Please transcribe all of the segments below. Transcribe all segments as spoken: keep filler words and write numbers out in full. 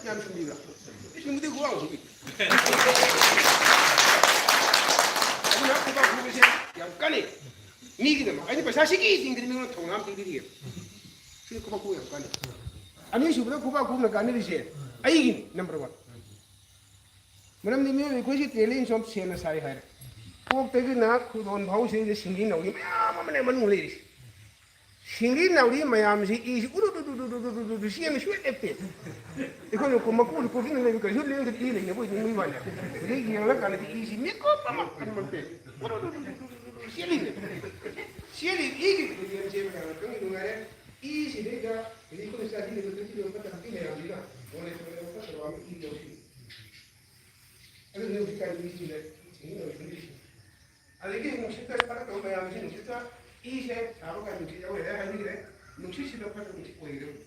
ꯌꯥꯝ ꯁꯨꯝꯕꯤꯕ꯭ꯔꯥ? ꯁꯨꯝꯕꯗꯤ ꯈꯨꯕꯥꯛ ꯈꯨꯕꯤ꯫ ꯑꯗꯨꯅ ꯈꯨꯕꯥꯛ ꯈꯨꯕꯁꯦ ꯌꯥꯝ ꯀꯥꯟꯅꯩ꯫ ꯃꯤꯒꯤꯗꯃꯛ ꯑꯩꯅ ꯄꯩꯁꯥ ꯁꯤꯒꯤ ꯇꯤꯡꯈ꯭ꯔꯗꯤ ꯃꯤꯉꯣꯟꯗ ꯊꯧꯅꯥ ꯑꯃ ꯄꯤꯕꯤꯔꯤꯑꯕ꯫ ꯁꯤꯗꯤ ꯈꯨꯕꯥꯛ ꯈꯨꯕ ꯌꯥꯝ ꯀꯥꯟꯅꯩ꯫ ꯑꯅꯤꯁꯨꯕꯗ ꯈꯨꯕꯥꯛ ꯈꯨꯕꯅ ꯀꯥꯟꯅꯔꯤꯁꯦ ꯑꯩꯒꯤꯅꯤ, number one꯫ ꯃꯔꯝꯗꯤ ꯃꯤꯑꯣꯏꯕ ꯑꯩꯈꯣꯏꯁꯤ ꯇꯦꯂꯦꯟ ꯁꯣꯝ ꯁꯦꯟꯅ ꯁꯥꯏ ꯍꯥꯏꯔꯦ꯫ ꯀꯣꯛꯇꯒꯤꯅ ꯈꯨꯗꯣꯟ ꯐꯥꯎꯁꯤꯗꯩꯗ ꯁꯤꯡꯂꯤ ꯅꯥꯎꯔꯤ ꯃꯌꯥꯝ ꯑꯃꯅꯦ ꯃꯅꯨꯡ ꯂꯩꯔꯤꯁꯤ꯫ ꯁꯤꯡꯂꯤ ꯅꯥꯎꯔꯤ ꯃꯌꯥꯝꯁꯤ ꯏꯁꯤ ꯎꯔꯨ ꯗꯨ ꯗꯨ ꯗꯨ ꯗꯨ ꯗꯨ ꯗꯨ ꯗꯨ ꯗꯨ ꯆꯦꯟꯕ ꯁꯨꯡꯂꯦꯞ ꯂꯦꯞꯇꯦ꯫ ꯑꯩꯈꯣꯏꯅ ꯀꯨꯝ ꯃꯀꯨꯗ ꯀꯨꯞꯁꯤꯟꯅ ꯂꯩꯕ ꯀꯔꯤꯁꯨ ꯂꯦꯡꯗ꯭ꯔꯗꯤ ꯏ ꯂꯩꯅꯕ ꯑꯣꯏꯗꯤ ꯃꯤ ꯃꯥꯜꯂꯦ꯫ ꯍꯧꯖꯤꯛ ꯌꯦꯡꯂꯀꯥꯟꯗꯗꯤ ꯏꯁꯤ ꯃꯤꯀꯨꯞ ꯑꯃ ꯀꯟꯕ ꯅꯠꯇꯦ꯫ ꯎꯔꯨ ꯗꯨ ꯗꯨ ꯗꯨ ꯗꯨ ꯗꯨ ꯗꯨ ꯆꯦꯜꯂꯤꯅꯦ꯫ ꯆꯦꯜꯂꯤ ꯏꯒꯤ ꯈꯣꯟꯖꯦꯜ ꯆꯦꯟꯕ ꯀꯥꯟꯗ ꯈꯪꯗꯤ ꯅꯨꯡꯉꯥꯏꯔꯦ꯫ ꯏꯁꯤꯗꯩꯗ ꯍꯧꯖꯤꯛ ꯑꯩꯈꯣꯏꯅ ꯆꯥꯁꯤꯜꯂꯤꯕ ꯊꯛꯆꯤꯜꯂꯤꯕ ꯐꯠꯇ ꯍꯥꯎꯊꯤ ꯃꯌꯥꯝꯁꯤꯅ ꯃꯣꯂꯦ ꯃꯣꯂꯦ ꯐꯠꯇꯕ ꯑꯃ ꯏ ꯌꯥꯎꯁꯤꯜꯂꯤ꯫ ꯑꯗꯨꯅ ꯍꯧꯖꯤꯛꯀꯥꯟ ꯃꯤꯁꯤꯡꯅ ꯊꯦꯡꯅꯕ ꯊꯦꯡꯅꯔꯤꯁꯦ꯫ ꯑꯗꯒꯤ ꯅꯨꯡꯁꯤꯠꯇ ꯐꯠꯇꯕ ꯃꯌꯥꯝꯁꯤ, ꯅꯨꯡꯁꯤꯠꯇ ꯏꯁꯦ ꯁꯥꯕ ꯀꯥꯟꯗ ꯅꯨꯡꯁꯤꯠ ꯌꯥꯎꯔꯦ ꯍꯥꯏꯕꯤꯈ꯭ꯔꯦ꯫ ꯅꯨꯡꯁꯤꯠꯁꯤꯗ ꯐꯠꯇꯕ ꯅꯨꯡꯁꯤꯠ ꯑꯣꯏꯒꯗꯕꯅꯤ꯫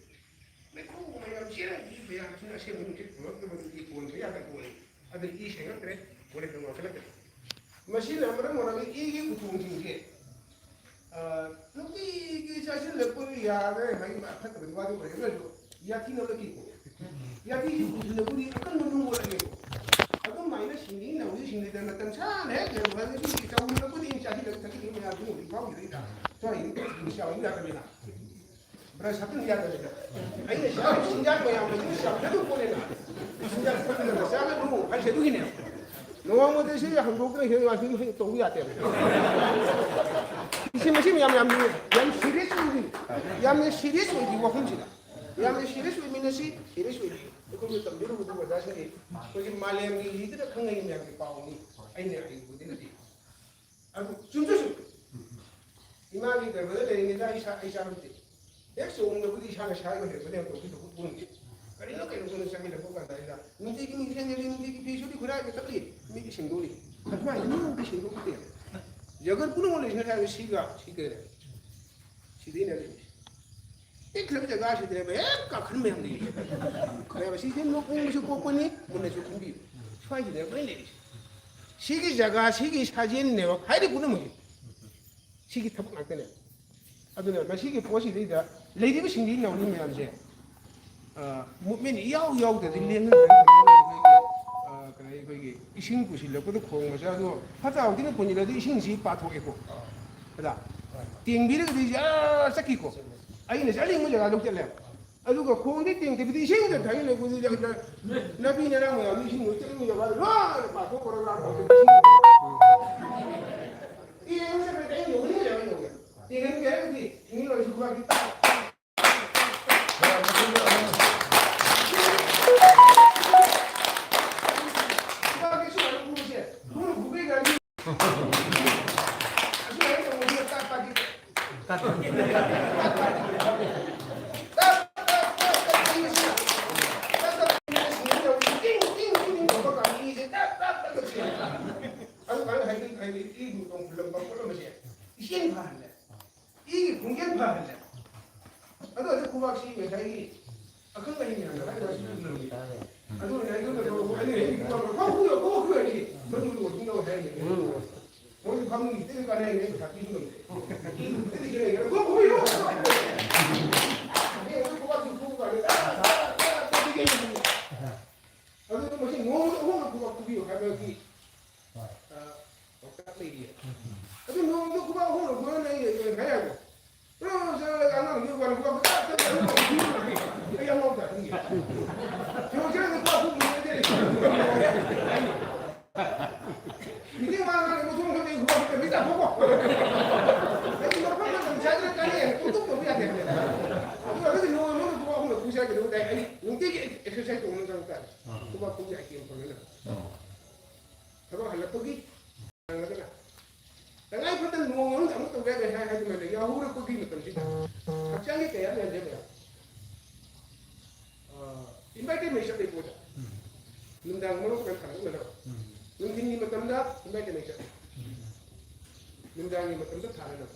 ꯃꯩꯈꯨ ꯃꯌꯥꯝ ꯆꯦꯜꯂꯛꯏ ꯃꯌꯥꯝꯁꯤꯅ ꯑꯁꯦꯡꯕ ꯅꯨꯡꯁꯤꯠ ꯄꯨꯔꯛꯅꯕ ꯅꯨꯡꯁꯤꯠ ꯀꯣꯟꯕ ꯌꯥꯗꯕ ꯑꯣꯏ꯫ ꯑꯗꯨ ꯏ ꯁꯦꯡꯉꯛꯇ꯭ꯔꯦ, ꯃꯣꯂꯦ ꯋꯥꯡꯈꯠꯂꯛꯇ꯭ꯔꯦ꯫ ꯃꯁꯤꯅ ꯃꯔꯝ ꯑꯣꯏꯔꯒ ꯏꯒꯤ ꯎꯊꯣꯡꯁꯤꯡꯁꯦ ꯑ, ꯅꯨꯡꯇꯤꯒꯤ ꯆꯥꯁꯤꯜꯂꯛꯄꯗꯨ ꯌꯥꯔꯦ ꯍꯥꯏꯕ ꯑꯐꯠꯇꯕꯗꯤ ꯋꯥꯗꯤ ꯑꯣꯏꯔꯒꯁꯨ ꯌꯥꯊꯤꯅꯕ ꯀꯤꯀꯣ꯫ ꯌꯥꯊꯤꯁꯤ ꯄꯨꯁꯤꯜꯂꯛꯄꯗꯤ ꯑꯀꯟꯕ ꯅꯨꯡ ꯑꯣꯜꯂꯛꯑꯦꯕ꯫ ꯑꯗꯨꯃꯥꯏꯅ ꯁꯤꯡꯂꯤ ꯅꯥꯎꯔꯤꯁꯤꯡꯁꯤꯗ ꯃꯇꯝ ꯁꯥꯡꯅ ꯍꯦꯛ ꯂꯩꯔꯝꯃꯒ ꯉꯁꯤꯗꯤ ꯆꯥꯎꯍꯜꯂꯛꯄꯗꯤ ꯆꯥꯁꯤꯜꯂꯛ-, ꯆꯥꯁꯤꯜꯂꯛꯄ ꯃꯌꯥꯝꯗꯨ ꯍꯧꯖꯤꯛ ꯐꯥꯎꯒꯤꯗꯩꯗ ꯁ꯭ꯋꯥꯏꯗ ꯆꯥꯎꯍꯟ ꯌꯥꯗꯕꯅꯤꯅ꯫ ꯕ꯭ꯔꯁ ꯍꯥꯞꯆꯤꯟꯕ ꯌꯥꯗꯕꯅꯤꯅ꯫ ꯑꯩꯅ ꯆꯥꯔꯤꯕ ꯆꯤꯟꯖꯥꯛ ꯃꯌꯥꯝꯗꯨ ꯑꯗꯨꯝ ꯆꯥꯎꯍꯜꯂꯛꯄꯅꯤꯅ꯫ ꯆꯤꯟꯖꯥꯛ ꯐꯠꯇꯅ ꯆꯥꯒꯅꯨ ꯍꯥꯏꯁꯦ ꯑꯗꯨꯒꯤꯅꯦ꯫ ꯅꯣꯡꯃꯗ ꯁꯤ ꯍꯟꯗꯣꯛꯇꯅ ꯍꯦꯛ ꯉꯥꯛꯇꯪ ꯍꯦꯛ ꯇꯧꯕ ꯌꯥꯗꯦꯕ꯫ ꯁꯤ ꯃꯁꯤ ꯃꯌꯥꯝ ꯌꯥꯝ ꯂꯨꯏ꯫ ꯌꯥꯝ serious ꯑꯣꯏꯕꯤ꯫ ꯌꯥꯝꯅ serious ꯑꯣꯏꯕꯤ ꯋꯥꯐꯝꯁꯤꯗ꯫ ꯌꯥꯝꯅ serious ꯑꯣꯏꯃꯤꯟꯅꯁꯤ, serious ꯑꯣꯏꯕꯤ꯫ ꯑꯩꯈꯣꯏꯁꯨ ꯇꯝꯖꯔꯨꯕꯗꯨ ꯑꯣꯖꯥꯁꯤꯡꯒꯤ ꯑꯩꯈꯣꯏꯒꯤ ꯃꯥꯂꯦꯝꯒꯤ ꯂꯤꯗꯅ ꯈꯪꯅꯩ ꯃꯌꯥꯝꯒꯤ ꯄꯥꯎꯅꯤ꯫ ꯑꯩꯅ ꯍꯩꯔꯨꯕꯗꯤ ꯅꯠꯇꯦ꯫ ꯑꯗꯨ ꯆꯨꯝꯁꯨ ꯆꯨꯝꯃꯤ꯫ ꯏꯃꯥꯒꯤ ꯒꯔꯚꯗ ꯂꯩꯔꯤꯉꯩꯗ ꯑꯩ ꯁꯥ-, ꯑꯩ ꯆꯥꯔꯝꯗꯦ꯫ ꯍꯦꯛ ꯆꯣꯡꯕꯗꯒꯤ ꯏꯁꯥꯅ ꯁꯥ ꯑꯣꯏꯍꯜꯂꯛꯄꯅꯦ ꯍꯧꯖꯤꯛ ꯍꯧꯖꯤꯛ ꯄꯨꯡꯁꯦ꯫ ꯀꯔꯤꯅꯣ ꯀꯩꯅꯣ ꯈꯪꯗꯦ ꯆꯪꯁꯤꯜꯂꯛꯄ ꯀꯥꯟꯗ ꯑꯩꯅ ꯅꯨꯡꯇꯤꯒꯤ ꯃꯤꯡꯁꯦꯜ ꯌꯦꯡꯉꯤ, ꯅꯨꯡꯇꯤꯒꯤ ꯐꯤ ꯁꯨꯔꯤ, ꯈꯨꯔꯥꯏꯗ ꯆꯠꯂꯤ, ꯃꯤꯗꯤ ꯁꯦꯡꯗꯣꯛꯏ꯫ ꯑꯗꯨꯃꯥꯏꯅ ꯃꯤ ꯑꯃꯗꯤ ꯁꯦꯡꯗꯣꯛꯇꯦ꯫ ꯖꯒꯠ ꯄꯨꯝꯅꯃꯛ ꯂꯩꯁꯤꯅ ꯍꯥꯏꯕ ꯁꯤꯒ, ꯁꯤꯒ ꯁꯤꯗꯩꯅ ꯂꯩꯔꯤꯁꯦ꯫ ꯄꯤꯛꯈ꯭ꯔꯕ ꯖꯒꯥꯁꯤꯗꯅꯦꯕ ꯍꯦꯛ ꯀꯥꯈꯟ ꯃꯌꯥꯝ ꯂꯩꯔꯤꯁꯦ꯫ ꯈꯔ ꯁꯤꯁꯦ ꯅꯣꯛꯅꯤꯡꯕꯁꯨ ꯄꯣꯛꯄꯅꯤ, ꯃꯨꯟꯅꯁꯨ ꯈꯟꯕꯤꯌꯨ꯫ ꯁ꯭ꯋꯥꯏꯁꯤꯗꯅꯦ ꯂꯣꯏ ꯂꯩꯔꯤꯁꯦ꯫ ꯁꯤꯒꯤ ꯖꯒꯥ, ꯁꯤꯒꯤ ꯁꯥꯖꯦꯜꯅꯦꯕ ꯍꯥꯏꯔꯤ ꯄꯨꯝꯅꯃꯛꯁꯦ꯫ ꯁꯤꯒꯤ ꯊꯕꯛ ꯉꯥꯛꯇꯅꯦ꯫ ꯑꯗꯨꯅ ꯃꯁꯤꯒꯤ ꯄꯣꯠꯁꯤꯗꯩꯗ ꯂꯩꯔꯤꯕ ꯁꯤꯡꯂꯤ ꯅꯥꯎꯔꯤ ꯃꯌꯥꯝꯁꯦ ꯃꯨꯞꯃꯦꯟ ꯏꯌꯥꯎ ꯌꯥꯎꯗ꯭ꯔꯗꯤ ꯂꯦꯡꯍꯟꯕ ꯉꯝꯗꯕꯅꯤ꯫ ꯑꯩꯈꯣꯏꯒꯤ, ꯑ, ꯀꯔꯤ, ꯑꯩꯈꯣꯏꯒꯤ ꯏꯁꯤꯡ ꯄꯨꯁꯤꯜꯂꯛꯄꯗ ꯈꯣꯡꯕꯁꯦ, ꯑꯗꯣ ꯐꯠꯇ ꯍꯥꯎꯊꯤꯅ ꯄꯨꯁꯤꯜꯂꯗꯤ ꯏꯁꯤꯡꯁꯤ ꯄꯥꯊꯣꯛꯑꯦꯀꯣ꯫ ꯑꯗ ꯇꯦꯡꯕꯤꯔꯒꯗꯤ ꯖꯔ ꯆꯠꯈꯤꯀꯣ꯫ ꯑꯩꯅ ꯆꯠꯅꯤꯡꯕ ꯖꯒꯥꯗ ꯆꯠꯂꯦ꯫ ꯑꯗꯨꯒ ꯈꯣꯡꯗꯤ ꯇꯦꯡꯗꯕꯤꯗ ꯏꯁꯤꯡꯗ ꯊꯥꯖꯤꯜꯂꯛꯄꯗꯨꯗꯤ ꯅꯥꯄꯤ ꯅꯔꯥ ꯃꯌꯥꯝꯗꯨ ꯏꯁꯤꯡꯗ ꯆꯠꯅꯤꯡꯕ ꯖꯒꯥꯗ ꯂꯣꯏꯅ ꯄꯥꯊꯣꯛꯈ꯭ꯔꯒ ꯂꯥꯛꯄꯗꯨꯗꯤ ꯏꯁꯤꯡ ꯇꯦꯡꯉꯒ ꯆꯠꯈ꯭ꯔꯗꯤ ꯑꯩ ꯌꯧꯅꯤꯡꯉꯦ, ꯑꯩ ꯌꯧꯒꯦ꯫ ꯇꯦꯡꯍꯟꯒꯦ ꯍꯥꯏꯔꯒꯗꯤ ꯏꯪꯂꯤꯁ ꯈꯨꯕꯥꯛꯀꯤ ꯇꯥꯛ ꯏꯒꯤ ꯈꯣꯡꯖꯦꯜ ꯐꯍꯜꯂꯦ꯫ ꯑꯗꯨ ꯑꯣꯏꯔꯗꯤ ꯈꯨꯕꯥꯛꯁꯤ ꯉꯁꯥꯏꯒꯤ ꯑꯈꯪ ꯑꯍꯩ ꯃꯌꯥꯝꯅ ꯍꯥꯏꯔꯤꯕ ꯑꯁꯤ ꯆꯨꯝꯅ ꯂꯧꯏ꯫ ꯑꯗꯨ ꯑꯣꯏꯔꯗꯤ ꯑꯩꯉꯣꯟꯗ ꯂꯧꯔꯛꯑꯣ, ꯑꯩꯅ ꯍꯦꯛ ꯈꯨꯕꯥꯛ ꯂꯧꯔꯣ, ꯈꯨꯕꯥꯛ ꯈꯨꯕꯥꯛ ꯈꯨꯕꯥꯛ ꯍꯥꯏꯔꯤꯅꯦ꯫ ꯃꯣꯏꯗꯤ ꯐꯝꯃꯤ ꯏꯇꯦꯟ ꯀꯥꯟꯅꯩꯅꯦ, ꯄꯩꯁꯥ ꯄꯤꯕ ꯉꯝꯗꯦ꯫ ꯏꯕꯨ ꯏꯇꯦꯟ ꯏꯇꯦꯟ ꯂꯩꯈ꯭ꯔꯦ, ꯈꯨꯕꯥꯛ ꯈꯨꯕꯥꯛ ꯌꯣ꯫ ꯍꯌꯦꯡ ꯑꯩꯈꯣꯏ ꯈꯨꯕꯥꯛꯁꯤ ꯈꯨꯕ ꯀꯥꯟꯗ ꯇꯥ, ꯇꯥ, ꯇꯥ, ꯇꯥ, ꯇꯥ, ꯇꯥ, ꯇꯥ, ꯇꯥ꯫ ꯑꯗꯨꯅ ꯃꯁꯤ ꯅꯣꯡꯃꯗ ꯑꯍꯨꯝꯂꯛ ꯈꯨꯕꯥꯛ ꯈꯨꯕꯤꯌꯨ ꯍꯥꯏꯕꯒꯤ, ꯑ, ꯄꯥꯎꯇꯥꯛ ꯂꯩꯔꯤ꯫ ꯑꯗꯨ ꯅꯣꯡꯃꯗ ꯈꯨꯕꯥꯛ ꯑꯍꯨꯝꯂꯛ ꯈꯨꯕꯥꯛ ꯂꯩ, ꯂꯩ, ꯂꯩ ꯍꯥꯏ ꯌꯥꯕ꯭ꯔꯣ? ꯄꯨꯔꯥ ꯃꯁꯥ ꯑꯉꯥꯡꯗꯨ ꯋꯥꯔꯤ ꯈꯨꯕꯥꯛ ꯈꯨꯕꯥꯛ ꯈꯨꯕꯥꯛ ꯈꯨꯕꯥꯛ ꯈꯨꯕꯥꯛ ꯑꯩ ꯑꯉꯥꯎ ꯇꯥꯏ ꯈꯪꯗꯦ꯫ ꯊꯤꯑꯣꯔꯤꯁꯤꯅ ꯈꯨꯕꯥꯛ ꯈꯨꯕꯥꯛ ꯈꯨꯕꯥꯛ ꯈꯨꯕꯥꯛ ꯃꯤꯇꯩ ꯃꯥ ꯉꯥꯡꯅ ꯃꯊꯣꯡ ꯈꯪꯗꯦ ꯈꯨꯕꯥꯛ ꯈꯨꯕꯥꯛ ꯃꯤꯇꯩ ꯊꯣꯛꯄ꯫ ꯑꯩ ꯃꯐꯝ ꯃꯇꯝ ꯆꯥꯗꯅ ꯀꯥꯟꯅꯩ ꯍꯥꯏꯅ ꯄꯪꯇꯧ ꯇꯧꯕ ꯌꯥꯗꯦ ꯍꯥꯏꯕꯅꯦ꯫ ꯑꯗꯨ ꯑꯣꯏꯔꯒꯗꯤ ꯅꯣꯡꯃ ꯅꯣꯡꯃ ꯈꯨꯕꯥꯛ ꯑꯍꯨꯝꯂꯛ ꯈꯨꯁꯦ ꯍꯥꯏꯔꯒꯗꯤ ꯑꯩ ꯅꯨꯡꯇꯤꯒꯤ ꯑꯦꯛꯁꯔꯁꯥꯏꯁ ꯇꯧꯕ ꯑꯃ ꯆꯪꯕ ꯇꯥꯔꯦ꯫ ꯈꯨꯕꯥꯛ ꯈꯨꯕꯥꯛꯀꯤ ꯑꯥꯏꯇꯦꯝ ꯐꯪꯅꯅꯕ꯫ ꯊꯕꯛ ꯍꯜꯂꯛꯄꯒꯤ ꯍꯜꯂꯛꯑꯒꯅ ꯇꯉꯥꯏ ꯐꯗꯅ ꯅꯣꯡꯃ ꯑꯃꯗ ꯑꯃꯨꯛ ꯇꯧꯕ ꯌꯥꯗꯦ ꯍꯥꯏ ꯍꯥꯏꯗꯨꯅ ꯌꯥꯍꯧꯔꯛꯄꯒꯤ ꯃꯇꯝꯁꯤꯗ ꯍꯛꯆꯥꯡꯒꯤ ꯀꯌꯥꯠ ꯃꯌꯥꯝꯁꯦ ꯃꯌꯥꯝ, ꯑ, ꯏꯟꯚꯥꯏꯇꯦꯃꯦꯟ ꯆꯠꯂꯦ ꯄꯣꯠꯇ꯫ ꯅꯨꯡꯗꯥꯡ ꯃꯔꯣꯛ ꯈꯔ ꯊꯥꯡꯒꯠꯅꯅꯕ꯫ ꯅꯨꯡꯊꯤꯟꯒꯤ ꯃꯇꯝꯗ ꯏꯟꯚꯥꯏꯇꯦꯃꯦꯟ ꯆꯠꯂꯦ꯫ ꯅꯨꯡꯗꯥꯡꯒꯤ ꯃꯇꯝꯗ ꯊꯥꯅꯅꯕ꯫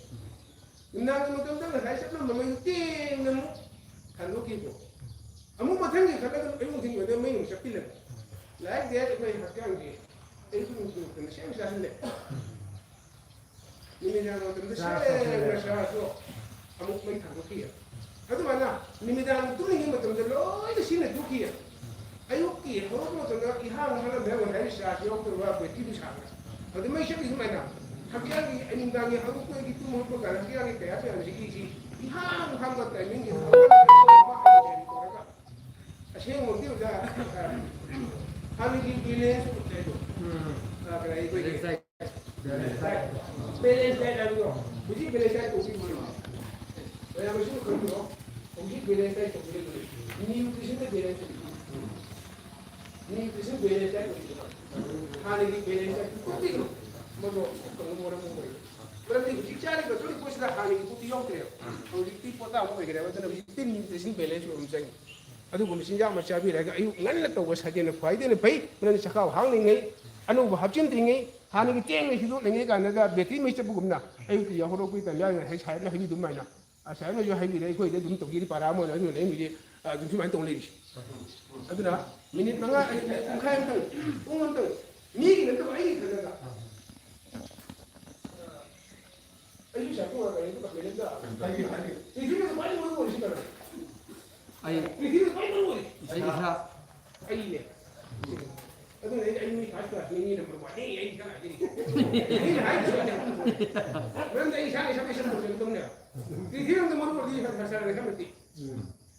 ꯅꯨꯡꯗꯥꯡꯒꯤ ꯃꯇꯝꯗ ꯉꯁꯥꯏ ꯆꯠꯂꯝꯕ ꯃꯩꯗꯨ ꯇꯦꯡꯅ ꯑꯃꯨꯛ ꯊꯥꯟꯗꯣꯛꯈꯤꯕꯗꯣ꯫ ꯑꯃꯨꯛ ꯃꯊꯪꯒꯤ ꯈꯜꯂꯒ ꯑꯌꯨꯛ ꯅꯨꯡꯊꯤꯟ ꯑꯣꯏꯅ ꯃꯩ ꯑꯃꯨꯛ ꯆꯠꯄꯤꯅꯕ꯫ ꯂꯥꯏꯐ ꯗꯦꯠ ꯑꯩꯈꯣꯏ ꯍꯛꯆꯥꯡꯁꯦ ꯑꯌꯨꯛ ꯅꯨꯡꯊꯤꯟ ꯃꯇꯝꯗ ꯁꯦꯝ ꯁꯥꯍꯜꯂꯦ꯫ ꯅꯨꯃꯤꯗꯥꯡ ꯃꯇꯝꯗ ꯆꯥꯔꯖ ꯇꯧꯁꯜꯂꯦ꯫ ꯁꯦꯡꯅ ꯆꯥꯔꯖꯇꯣ ꯑꯃꯨꯛ ꯃꯩ ꯊꯥꯗꯣꯛꯈꯤ꯫ ꯑꯗꯨꯃꯥꯏꯅ ꯅꯨꯃꯤꯗꯥꯡ ꯇꯨꯝꯂꯤꯉꯩ ꯃꯇꯝꯗ ꯂꯣꯏꯅ ꯁꯤꯖꯤꯟꯅꯊꯣꯛꯈꯤ꯫ ꯑꯌꯨꯛꯀꯤ ꯍꯧꯔꯛꯄ ꯃꯇꯝꯗ ꯏꯍꯥꯡ ꯍꯥꯡꯍꯜꯂꯝꯃꯦ, ꯉꯁꯥꯏ ꯆꯥꯔꯖ ꯌꯥꯎꯗ꯭ꯔꯕ ꯕꯦꯇ꯭ꯔꯤꯗꯨ ꯁꯥꯕꯅ꯫ ꯑꯗꯨ ꯃꯩ ꯆꯠꯂꯤ ꯁꯨꯃꯥꯏꯅ ꯍꯛꯆꯥꯡꯒꯤ, ꯅꯨꯡꯗꯥꯡꯒꯤ ꯍꯧꯒꯠꯄꯒꯤ ꯇꯨꯝ ꯍꯧꯒꯠꯄ ꯀꯥꯟꯗ ꯍꯛꯆꯥꯡꯒꯤ ꯀꯌꯥ ꯀꯌꯥꯁꯤ ꯏꯁꯤ ꯏꯍꯥꯡ ꯍꯥꯡꯕ ꯇꯥꯏꯃꯤꯡꯁꯤꯗ ꯍꯧꯒꯠꯂꯒ ꯑꯁꯦꯡꯕꯗꯤ ꯑꯣꯖꯥ, ꯍꯥꯟꯅꯒꯤ ꯕꯦꯂꯦꯟꯁ ꯍꯥꯏꯗꯣ, ꯎꯝ꯫ ꯑ, ꯀꯔꯤ ꯑꯩꯈꯣꯏꯒꯤ ꯕꯦꯂꯦꯟꯁ ꯗꯥꯏꯠ꯫ ꯕꯦꯂꯦꯟꯁ ꯗꯥꯏꯠ ꯍꯥꯏꯕꯗꯣ, ꯍꯧꯖꯤꯛ ꯕꯦꯂꯦꯟꯁ ꯗꯥꯏꯠ ꯀꯧꯕꯤꯕꯅꯦ꯫ ꯃꯌꯥꯝ ꯑꯁꯤꯕꯨ ꯈꯪꯕꯤꯔꯣ? ꯍꯧꯖꯤꯛ ꯕꯦꯂꯦꯟꯁ ꯗꯥꯏꯠ ꯀꯧꯕꯤꯕꯅꯦ꯫ ꯅ꯭ꯌꯨꯇ꯭ꯔꯤꯁꯟꯗ ꯕꯦꯂꯦꯟꯁ ꯇꯧꯕꯤꯕꯅꯦ꯫ ꯅ꯭ꯌꯨꯇ꯭ꯔꯤꯁꯟ ꯕꯦꯂꯦꯟꯁ ꯗꯥꯏꯠ ꯀꯧꯕꯤꯕꯅꯦ꯫ ꯍꯥꯟꯅꯒꯤ ꯕꯦꯂꯦꯟꯁ ꯗꯥꯏꯠ ꯀꯧꯕꯤꯕꯅꯦ꯫ ꯃꯗꯣ ꯀꯩꯅꯣ ꯃꯔꯝ ꯑꯃ ꯑꯣꯏꯌꯦ꯫ ꯃꯔꯝꯗꯤ ꯍꯧꯖꯤꯛ ꯆꯥꯔꯤꯕ ꯇꯨꯝꯂꯤꯕ ꯄꯣꯠꯁꯤꯗ ꯍꯥꯟꯅꯒꯤ ꯄꯣꯠꯇꯨ ꯌꯥꯎꯗ꯭ꯔꯦꯕ꯫ ꯍꯧꯖꯤꯛꯇꯤ ꯄꯣꯠꯇꯥ ꯑꯃ ꯑꯣꯏꯈ꯭ꯔꯦꯕ꯫ ꯑꯗꯨꯅ ꯍꯧꯖꯤꯛꯇꯤ ꯅ꯭ꯌꯨꯇ꯭ꯔꯤꯁꯟ ꯕꯦꯂꯦꯟꯁ ꯑꯣꯏꯕ ꯑꯃ ꯆꯪꯉꯤ꯫ ꯑꯗꯨꯒꯨꯝꯕ ꯆꯤꯟꯖꯥꯛ ꯑꯃ ꯆꯥꯕꯤꯔꯒ ꯑꯌꯨꯛ ꯉꯟꯅ ꯇꯧꯕ ꯁꯥꯖꯦꯜꯅ ꯈ꯭ꯋꯥꯏꯗꯒꯤ ꯐꯩ꯫ ꯃꯔꯝꯗꯤ ꯆꯈꯥꯎ ꯍꯥꯡꯂꯤꯉꯩ, ꯑꯅꯧꯕ ꯍꯥꯞꯆꯤꯟꯗ꯭ꯔꯤꯉꯩ, ꯍꯥꯟꯅꯒꯤ ꯇꯦꯡꯅ ꯁꯤꯗꯣꯛꯂꯤꯉꯩ ꯀꯥꯟꯗꯗ ꯕꯦꯇ꯭ꯔꯤ ꯃꯩ ꯆꯠꯄꯒꯨꯝꯅ ꯑꯌꯨꯛꯇ ꯌꯥꯍꯧꯔꯛꯄꯒꯤ ꯇꯥꯟꯖꯥ ꯉꯁꯥꯏ ꯁꯥꯍꯦꯕꯅ ꯍꯥꯏꯕꯤꯗꯨ ꯑꯗꯨꯃꯥꯏꯅ, ꯑ, ꯁꯥꯍꯦꯕꯅꯁꯨ ꯍꯥꯏꯕꯤꯔꯦ, ꯑꯩꯈꯣꯏꯗ ꯑꯗꯨꯝ ꯇꯧꯒꯦꯗꯤ ꯄꯥꯔꯥ ꯑꯃ ꯑꯣꯏꯅ ꯑꯗꯨꯅ ꯑꯩꯕꯨꯗꯤ, ꯑ, ꯑꯗꯨꯝ ꯁꯨꯃꯥꯏꯅ ꯇꯧ ꯂꯩꯔꯤꯁꯦ꯫ ꯑꯗꯨꯅ ꯃꯤꯅꯤꯠ ꯃꯉꯥ, ꯑꯩ, ꯑꯩ ꯄꯨꯡꯈꯥꯏ ꯑꯃꯇꯪ, ꯄꯨꯡ ꯑꯃꯇꯪ, ꯃꯤꯒꯤ ꯅꯠꯇꯕ ꯑꯩꯒꯤ ꯈꯜꯂꯒ ꯑꯩꯁꯨ ꯁꯥꯏꯠꯇ ꯑꯣꯏꯔꯒ ꯑꯩꯁꯨ ꯀꯝꯄ꯭ꯂꯦꯟ ꯑꯝꯇ ꯍꯥꯏꯕꯤꯌꯨ, ꯍꯥꯏꯕꯤꯌꯨ꯫ ꯄ꯭ꯔꯤꯊꯤꯕꯤꯗ ꯈ꯭ꯋꯥꯏ ꯃꯔꯨ ꯑꯣꯏꯔꯤꯁꯤ ꯀꯅꯥꯅꯣ? ꯑꯩ, ꯄ꯭ꯔꯤꯊꯤꯕꯤꯗ ꯈ꯭ꯋꯥꯏ ꯃꯔꯨ ꯑꯣꯏꯔꯤꯁꯤ ꯑꯩ ꯏꯁꯥ꯫ ꯑꯩꯅꯦ꯫ ꯑꯗꯨꯅ ꯑꯩ, ꯑꯩ ꯃꯤ ꯐꯥꯔꯁ ꯀ꯭ꯂꯥꯁ ꯃꯤ, ꯃꯤ ꯅꯝꯕꯔ ꯋꯥꯟꯅꯤ, ꯑꯩ ꯏꯁꯥ ꯍꯥꯏꯖꯔꯤꯁꯦ꯫ ꯃꯤꯅ ꯍꯥꯏꯗ꯭ꯔꯁꯨ ꯑꯩꯅ ꯑꯗꯨꯝ ꯈꯪꯉꯦ꯫ ꯃꯔꯝꯗꯤ ꯑꯩ ꯏꯁꯥꯅ ꯏꯁꯥ ꯏꯁꯥ ꯇꯧꯖꯒꯗꯧꯅꯦꯕ꯫ ꯄ꯭ꯔꯤꯊꯤꯕꯤ ꯑꯃꯗ ꯃꯔꯨ ꯑꯣꯏꯔꯤꯁꯤ ꯁꯥ-, ꯁꯥ-, ꯁꯥ-, ꯁꯥ-, ꯅꯠꯇꯦ꯫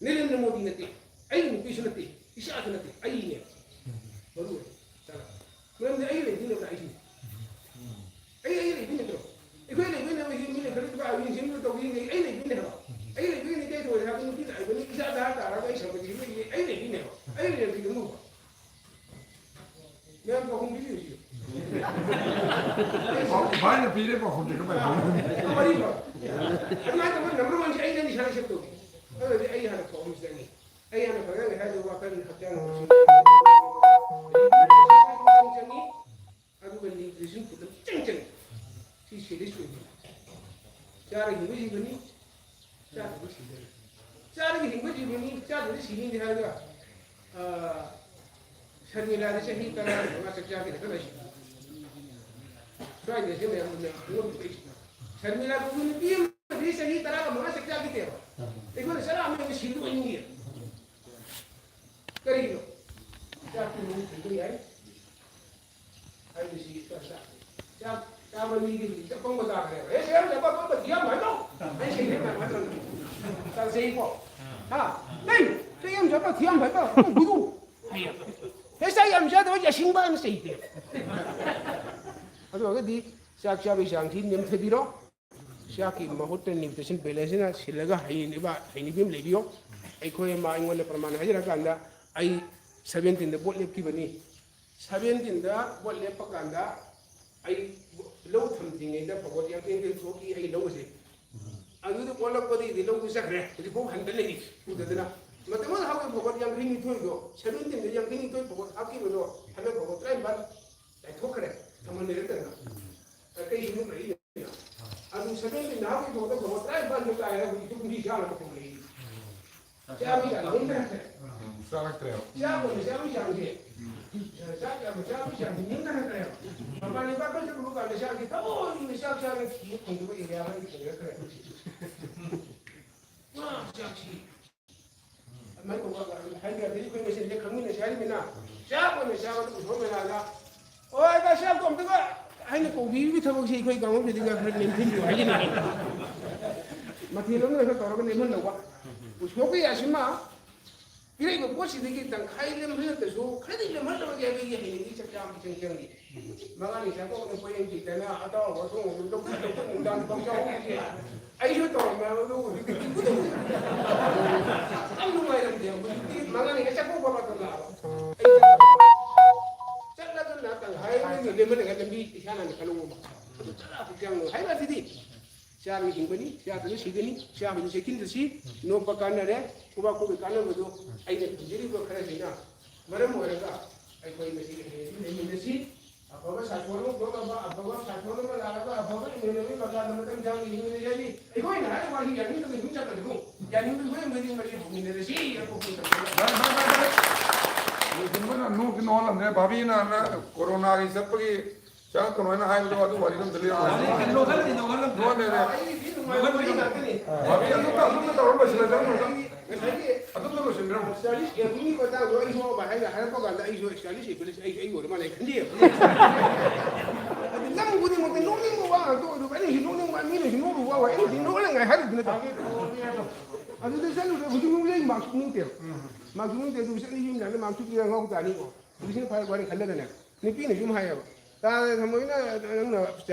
ꯅꯔꯦꯟꯗ꯭ꯔ ꯃꯣꯗꯤ ꯅꯠꯇꯦ꯫ ꯑꯩꯒꯤ ꯅꯨꯄꯤꯁꯨ ꯅꯠꯇꯦ꯫ ꯏꯆꯥꯁꯨ ꯅꯠꯇꯦ꯫ ꯑꯩꯅꯦ꯫ ꯃꯔꯨ ꯑꯣꯏ꯫ ꯃꯔꯝꯗꯤ ꯑꯩ ꯂꯩꯕꯅꯤꯅ ꯑꯩꯁꯨ꯫ ꯑꯩ, ꯑꯩ ꯂꯩꯕꯅꯤ ꯅꯠꯇ꯭ꯔꯣ? ꯑꯩꯈꯣꯏ ꯂꯩꯕꯅꯤꯅ ꯑꯩ ꯃꯤꯅ ꯈꯔ ꯈꯔ ꯌꯦꯡꯁꯤꯟꯕ ꯇꯧꯕꯤꯔꯤꯉꯩ ꯑꯩ ꯂꯩꯕꯅꯤꯅ ꯍꯥꯏꯕ꯫ ꯑꯩ ꯂꯩꯕꯅꯤꯅ ꯀꯩ ꯇꯧꯔꯦ ꯍꯥꯏꯕ? ꯅꯨꯄꯤ ꯂꯥꯛꯏꯕꯅꯤ, ꯏꯆꯥ ꯗꯔꯀꯥꯔ ꯇꯥꯔꯒ ꯑꯩ ꯁꯧꯒꯠꯈꯤꯕꯅꯤ, ꯑꯩ ꯂꯩꯕꯅꯤꯅ ꯍꯥꯏꯕ꯫ ꯑꯩ ꯂꯩꯔꯝꯗ꯭ꯔꯗꯤ ꯑꯗꯨꯝ ꯍꯧꯕ꯫ ꯃꯌꯥꯝ ꯄꯥꯎꯈꯨꯝ ꯄꯤꯕꯤꯌꯨ ꯁꯤꯗ꯫ ꯄꯥꯎ-, ꯚꯥꯏꯅ ꯄꯤꯔꯦ ꯄꯥꯎꯈꯨꯝꯁꯦ ꯀꯃꯥꯏꯅ ꯄꯤꯅꯤ? ꯋꯥꯔꯤ ꯐꯕ꯫ ꯑꯗꯨꯃꯥꯏꯅ ꯇꯧꯕ ꯅꯝꯕꯔ ꯋꯥꯟꯁꯦ ꯑꯩꯅ ꯅꯤꯁꯥ ꯁꯦꯞ ꯇꯧꯕꯤ꯫ ꯑꯗꯨꯗꯤ ꯑꯩ ꯍꯥꯟꯅ ꯄꯥꯎꯈꯨꯝ ꯆꯪꯉꯤ꯫ ꯑꯩ ꯍꯥꯟꯅ ꯐꯖꯅ ꯍꯥꯏꯗꯣ ꯋꯥꯈꯜ ꯍꯛꯆꯥꯡ ꯆꯪꯉꯤ꯫ ꯑꯗꯨꯒ ꯅ꯭ꯌꯨꯇ꯭ꯔꯤꯁꯟ ꯐꯨꯗ ꯑꯃ ꯆꯪ ꯆꯪꯉꯤ꯫ ꯁꯤ ꯁꯦꯔꯤꯌꯁ ꯑꯣꯏꯕ꯫ ꯆꯥꯔꯒ ꯍꯤꯡꯕ ꯖꯤꯕꯅꯤ, ꯆꯥꯗ꯭ꯔꯗꯤ ꯁꯤꯗꯣꯏꯅꯤ꯫ ꯆꯥꯔꯒ ꯍꯤꯡꯕ ꯖꯤꯕꯅꯤ, ꯆꯥꯗ꯭ꯔꯗꯤ ꯁꯤꯅꯤꯗꯤ ꯍꯥꯏꯔꯒ, ꯑꯥ, ꯁꯔꯃꯤꯂꯥꯗꯤ ꯆꯍꯤ ꯇꯔꯥ ꯃꯉꯥ ꯆꯥꯛ ꯆꯥꯈꯤꯗ ꯈꯔ ꯂꯩꯁꯤ꯫ ꯁ꯭ꯋꯥꯏꯗ ꯁꯤ ꯃꯌꯥꯝ ꯑꯃ ꯑꯩꯉꯣꯟꯗ ꯄꯤꯔꯛꯏꯁꯤꯅ꯫ ꯁꯔꯃꯤꯂꯥ ꯀꯧꯕ ꯅꯨꯄꯤ ꯑꯃꯗꯤ ꯆꯍꯤ ꯇꯔꯥꯒ ꯃꯉꯥ ꯆꯥꯛ ꯆꯥꯈꯤꯗꯦꯕ꯫ ꯑꯩꯈꯣꯏꯅ ꯆꯔꯥ ꯑꯃ ꯍꯦꯛꯇ ꯁꯤꯟꯗꯣꯛꯍꯟꯅꯤꯡꯉꯤ꯫ ꯀꯔꯤꯒꯤꯅꯣ? ꯆꯥꯛꯇꯤ ꯅꯣꯡ ꯊꯤꯟꯕ ꯌꯥꯏ꯫ ꯍꯥꯏꯕꯁꯤ ꯆꯥꯛ ꯆꯥ-, ꯆꯥꯛ ꯆꯥꯕ ꯃꯤꯗꯤ ꯍꯧꯖꯤꯛꯇꯤ ꯑꯄꯪꯕ ꯇꯥꯈ꯭ꯔꯦꯕ꯫ ꯑꯦ, ꯆꯦ ꯌꯥꯝ ꯆꯥꯕ ꯑꯄꯪꯕ ꯊꯤ ꯌꯥꯝ ꯍꯥꯏꯕ꯭ꯔꯣ? ꯑꯩ ꯁꯦꯡꯅ ꯍꯥꯏꯕ ꯃꯇꯝꯗ ꯆꯥꯛ ꯆꯩꯀꯣ꯫ ꯍꯥ? ꯅꯪ ꯆꯦ ꯌꯥꯝ ꯆꯥꯕ ꯊꯤ ꯌꯥꯝ ꯍꯥꯏꯕ꯭ꯔꯣ? ꯅꯪ ꯕꯨꯗꯨ꯫ ꯍꯦ, ꯆꯥꯛ ꯌꯥꯝ ꯆꯥꯗꯕ ꯌꯥꯁꯤꯡꯕ ꯍꯥꯏꯅ ꯆꯩꯗꯦꯕ꯫ ꯑꯗꯨ ꯑꯣꯏꯔꯒꯗꯤ ꯆꯥꯛ ꯆꯥꯕꯒꯤ ꯆꯥꯡꯁꯤ ꯅꯦꯝꯊꯕꯤꯔꯣ꯫ ꯆꯥꯛꯀꯤ ꯃꯍꯨꯠꯇ nutrition balance ꯁꯤꯅ ꯁꯤꯜꯂꯒ ꯍꯩꯅꯕ, ꯍꯩꯅꯕꯤ ꯑꯃ ꯂꯩꯕꯤꯌꯣ꯫ ꯑꯩꯈꯣꯏ ꯑꯃ ꯑꯩꯉꯣꯟꯗ ꯄ꯭ꯔꯃꯥꯟ ꯍꯥꯏꯖꯔꯀꯥꯟꯗ, ꯑꯩ seventeen ꯗ vote ꯂꯦꯞꯈꯤꯕꯅꯤ꯫ Seventeen ꯗ vote ꯂꯦꯞꯄ ꯀꯥꯟꯗ ꯑꯩ ꯂꯧ ꯊꯝꯗ꯭ꯔꯤꯉꯩꯗ ꯐꯧꯕꯣꯠ ꯌꯥꯡꯈꯩ ꯌꯥꯡꯈꯩ ꯊꯣꯛꯈꯤ ꯑꯩ ꯂꯧ ꯑꯁꯦ꯫ ꯑꯗꯨꯗ ꯑꯣꯜꯂꯛꯄꯗꯒꯤꯗꯤ ꯂꯧꯗꯨ ꯆꯠꯈ꯭ꯔꯦ, ꯍꯧꯖꯤꯛꯐꯥꯎ ꯍꯟꯗ ꯂꯩꯔꯤ, ꯎꯗꯗꯅ꯫ ꯃꯇꯝ ꯑꯃꯗ ꯍꯧꯈꯤꯕ ꯐꯧꯕꯣꯠ ꯌꯥꯡꯈꯩ ꯅꯤꯊꯣꯏꯗꯣ, seventeen ꯗ ꯌꯥꯡꯈꯩ ꯅꯤꯊꯣꯏ ꯐꯧꯕꯣꯠ ꯍꯥꯞꯈꯤꯕꯗꯣ ꯍꯟꯗꯛ ꯐꯧꯕꯣꯠ ꯇꯔꯥꯅꯤꯄꯥꯟ ꯂꯥꯏꯊꯣꯛꯈ꯭ꯔꯦ, ꯊꯝꯍꯟꯗꯦ ꯅꯠꯇꯅ꯫ ꯀꯩꯒꯤꯅꯣ ꯂꯩꯔꯤꯅꯦ? ꯑꯗꯨ seventeen ꯗ ꯍꯧꯈꯤꯕ ꯐꯧꯕꯣꯠ ꯇꯔꯥꯅꯤꯄꯥꯟꯗ ꯇꯥꯏ ꯍꯥꯏꯕ ꯍꯧꯖꯤꯛꯁꯨ ꯀꯨꯝꯁꯤ ꯆꯥꯝꯃ ꯐꯥꯎ ꯂꯩꯔꯤ꯫ ꯆꯥꯕ ꯆꯥꯡ ꯅꯦꯝꯊꯔꯛꯈ꯭ꯔꯦ꯫ ꯎꯝ, ꯆꯥꯔꯛꯇ꯭ꯔꯦꯕ꯫ ꯆꯥꯛ ꯑꯣꯏꯅ ꯆꯥꯕꯒꯤ ꯆꯥꯡꯁꯦ, ꯆꯥꯛ ꯌꯥꯝꯅ ꯆꯥꯕꯒꯤ ꯆꯥꯡꯁꯦ ꯅꯦꯝꯊꯔꯛꯈ꯭ꯔꯦꯕ꯫ ꯃꯄꯥꯟ ꯂꯩꯕꯥꯛꯇ ꯆꯠꯂꯨꯕ ꯀꯥꯟꯗ ꯆꯥꯛꯁꯦ ꯊꯃꯣꯏꯅ ꯆꯥꯛ ꯆꯥꯕ ꯊꯤꯕ ꯐꯪꯗꯕ area ꯑꯃ ꯊꯦꯡꯅꯈ꯭ꯔꯦ꯫ ꯄꯨꯔꯥ ꯆꯥꯛꯁꯤ ꯑꯗꯨꯃꯥꯏꯅ ꯇꯧꯕ ꯍꯥꯏꯕ ꯌꯥꯗꯦ꯫ ꯑꯩꯈꯣꯏ ꯃꯁꯦꯟꯁꯦ ꯈꯪꯃꯤꯟꯅꯁꯦ ꯍꯥꯏꯔꯤꯕꯅꯤꯅ ꯆꯥꯛ ꯑꯣꯏꯅ ꯆꯥꯕꯗ ꯎꯁꯣꯞ ꯃꯦꯂꯥꯗ, "ꯑꯣ, ꯑꯩ ꯆꯥꯛ ꯆꯥꯕꯗꯣ ꯑꯝꯇꯒ" ꯍꯥꯏꯅ ꯀꯧꯕꯤꯕꯒꯤ ꯊꯕꯛꯁꯦ ꯑꯩꯈꯣꯏ ꯀꯥꯡꯕꯨꯁꯤꯗꯤꯒ ꯈꯔ ꯅꯦꯝꯍꯟꯕꯤꯌꯨ ꯍꯥꯏꯖꯅꯤꯡꯉꯤ꯫ ꯃꯊꯦꯜ ꯑꯃꯅ ꯈꯔ ꯇꯧꯔꯒ ꯅꯦꯝꯍꯟꯗꯧꯕ꯫ ꯎꯁꯣꯞꯀꯤ ꯑꯁꯤꯃ ꯄꯤꯔꯛꯏꯕ ꯄꯣꯠꯁꯤꯗꯒꯤ ꯇꯪꯈꯥꯏ ꯂꯦꯝꯍꯜꯂꯒꯁꯨ ꯈꯔꯗꯤ ꯂꯦꯝꯍꯜꯂꯔꯣꯏꯒꯦ ꯍꯥꯏꯕꯒꯤ ꯍꯩꯅꯕꯤ ꯆꯠ ꯌꯥꯝ ꯏꯆꯪ ꯆꯪꯉꯤ꯫ ꯃꯉꯥꯅꯤ ꯆꯥꯊꯣꯛꯑꯒ ꯄꯣꯌꯦꯡ ꯆꯤꯛꯇꯅ ꯑꯇꯥꯎꯕ ꯑꯊꯣꯡꯕꯗꯨ ꯂꯧꯊꯣꯛ ꯂꯧꯊꯣꯛ ꯅꯨꯡꯗꯥꯡ ꯐꯥꯎ ꯆꯥꯍꯧꯗꯦ꯫ ꯑꯩꯁꯨ ꯇꯧꯔꯝꯃꯦ ꯑꯗꯨ ꯍꯧꯖꯤꯛꯇꯤ ꯎꯗꯕ꯫ ꯌꯥꯝ ꯅꯨꯡꯉꯥꯏꯔꯝꯗꯦ꯫ ꯍꯧꯖꯤꯛꯇꯤ ꯃꯉꯥꯅꯤꯒ ꯆꯥꯛꯀꯧꯕ ꯃꯇꯝ ꯂꯥꯛꯑꯕ꯫ ꯑꯩ ꯆꯠꯂꯒꯅ ꯇꯪꯈꯥꯏ ꯑꯃ ꯂꯦꯝꯍꯜꯂꯒ ꯂꯝꯕꯤ ꯏꯁꯥꯅ ꯍꯥꯟꯅ ꯈꯜꯍꯧꯕ꯫ ꯑꯗꯨ ꯆꯠꯂ ꯍꯧꯖꯤꯛ ꯌꯥꯝ ꯅꯨꯡꯉꯥꯏ꯫ ꯍꯥꯏꯕ ꯑꯁꯤꯗꯤ ꯆꯥꯔꯒ ꯍꯤꯡꯕꯅꯤ, ꯆꯥꯗ꯭ꯔꯒ ꯁꯤꯒꯅꯤ, ꯆꯥꯕꯗ ꯆꯦꯛꯁꯤꯟꯗꯁꯤ, ꯅꯣꯛꯄ ꯀꯥꯟꯅꯔꯦ, ꯈꯨꯕꯥꯛ ꯈꯨꯕꯤ ꯀꯥꯟꯅꯕꯗꯨ ꯑꯩꯅ ꯊꯝꯖꯔꯤꯕ ꯈꯔꯁꯤꯅ ꯃꯔꯝ ꯑꯣꯏꯔꯒ ꯑꯩꯈꯣꯏ ꯉꯁꯤ ꯍꯌꯦꯡꯁꯤ ꯂꯩꯃꯤꯟꯅꯁꯤ꯫ ꯑꯐꯕ ꯁꯥꯏꯀꯣꯟ ꯑꯃ ꯊꯣꯛꯂꯕ, ꯑꯐꯕ ꯁꯥꯏꯀꯣꯟ ꯑꯃ ꯂꯥꯛꯂꯒ, ꯑꯐꯕ ꯏꯃꯣꯏꯅꯨꯒꯤ ꯃꯈꯥꯗ ꯃꯇꯝ ꯁꯥꯡꯅ ꯍꯤꯡꯃꯤꯟꯅꯖꯅꯤ꯫ ꯑꯩꯈꯣꯏꯅ ꯍꯥꯏꯔꯤꯕ ꯋꯥꯍꯩ ꯌꯥꯅꯤꯡꯗꯕ ꯌꯨꯝ ꯆꯠꯀꯗ꯭ꯔꯣ? ꯌꯥꯅꯤꯡꯕꯒꯤ ꯍꯣꯔꯦꯟ ꯃꯔꯤ ꯃꯔꯤ ꯍꯧꯃꯤꯟꯅꯔꯁꯤ꯫ ꯑꯐꯕ ꯄꯨꯟꯁꯤ ꯇꯧꯕ꯫ ꯚꯥꯏ, ꯚꯥꯏ, ꯚꯥꯏ, ꯚꯥꯏ꯫ ꯂꯣꯏꯁꯤꯟꯕꯅ ꯅꯣꯛꯇꯤ ꯅꯣꯛꯍꯜꯂꯝꯃꯦ꯫ ꯚꯥꯕꯤꯅ ꯍꯥꯟꯅ ꯀꯣꯔꯣꯅꯥꯒꯤ ꯆꯠꯄꯒꯤ ꯆꯪꯉꯛꯀꯅꯣ ꯍꯥꯏꯅ ꯍꯥꯏꯕꯗꯣ ꯑꯗꯨ ꯋꯥꯔꯤꯗꯣ ꯑꯝꯇ ꯂꯤꯔꯝꯃꯣ꯫ ꯅꯣꯛꯍꯜꯂꯦ, ꯅꯣꯛꯍꯜꯂꯦ꯫ ꯅꯣꯛꯍꯜꯂꯦ꯫ ꯑꯩꯗꯤ ꯋꯥꯔꯤ ꯉꯥꯛꯇꯅꯤ꯫ ꯚꯥꯕꯤ, ꯑꯗꯨꯝꯅ, ꯑꯗꯨꯝꯅ ꯇꯧꯔ ꯂꯣꯏꯁꯤꯜꯂꯗꯕꯅꯤ꯫ ꯉꯁꯥꯏꯒꯤ ꯑꯗꯨꯝꯅ ꯂꯣꯏꯁꯤꯟꯈ꯭ꯔꯣ꯫ ꯏꯁꯇꯥꯏꯂꯤꯁ ꯑꯦꯕꯤꯒꯤ ꯃꯇꯥꯡꯗꯣ ꯑꯩ ꯁꯣꯛꯑꯕ ꯍꯥꯏꯅ ꯍꯥꯏꯔꯛꯄ ꯀꯥꯟꯗ ꯑꯩꯁꯨ ꯏꯁꯇꯥꯏꯂꯤꯁ ꯑꯦꯕꯤꯂꯤꯁ ꯑꯩꯁꯨ ꯑꯩ ꯑꯣꯏꯔ ꯃꯥꯜꯂꯦ ꯈꯟꯗꯦꯕ꯫ ꯑꯗꯨ ꯂꯝ ꯈꯨꯗꯤꯡꯃꯛꯇ ꯅꯣꯛꯅꯤꯡꯕ ꯋꯥ ꯉꯥꯛꯇ ꯑꯣꯏꯔꯨꯕ ꯑꯩꯅꯁꯨ ꯅꯣꯛꯅꯤꯡꯕ ꯃꯤꯅꯁꯨ ꯅꯣꯛꯂꯨꯕ ꯋꯥ ꯑꯩꯅꯗꯤ ꯅꯣꯛꯍꯜꯂꯉꯥꯏ ꯍꯥꯏꯔꯨꯕꯗꯤ ꯅꯠꯇꯕ꯫ ꯑꯗꯨꯗ ꯆꯠꯂꯨꯔꯦ ꯍꯧꯖꯤꯛ ꯐꯥꯎꯕ ꯑꯩ ꯃꯥꯛꯁ ꯎꯞꯅꯤꯡꯗꯦꯕ꯫ ꯃꯥꯛꯁ ꯎꯞꯅꯤꯡꯗꯦ ꯑꯗꯨ ꯆꯠꯂꯤ ꯌꯨꯝ ꯌꯥꯗ ꯃꯥꯛꯁ ꯎꯞꯄꯤꯔ ꯉꯥꯎ ꯇꯥꯅꯤꯀꯣ꯫ ꯍꯧꯖꯤꯛꯁꯤꯅ ꯐꯔꯦ ꯋꯥꯔꯤ ꯈꯜꯂꯒꯅꯦ꯫ ꯅꯨꯄꯤꯅꯁꯨ ꯑꯗꯨꯝ ꯍꯥꯏꯌꯦꯕ꯫ "ꯇꯥ ꯊꯝꯃꯣꯏꯅ ꯅꯪꯅ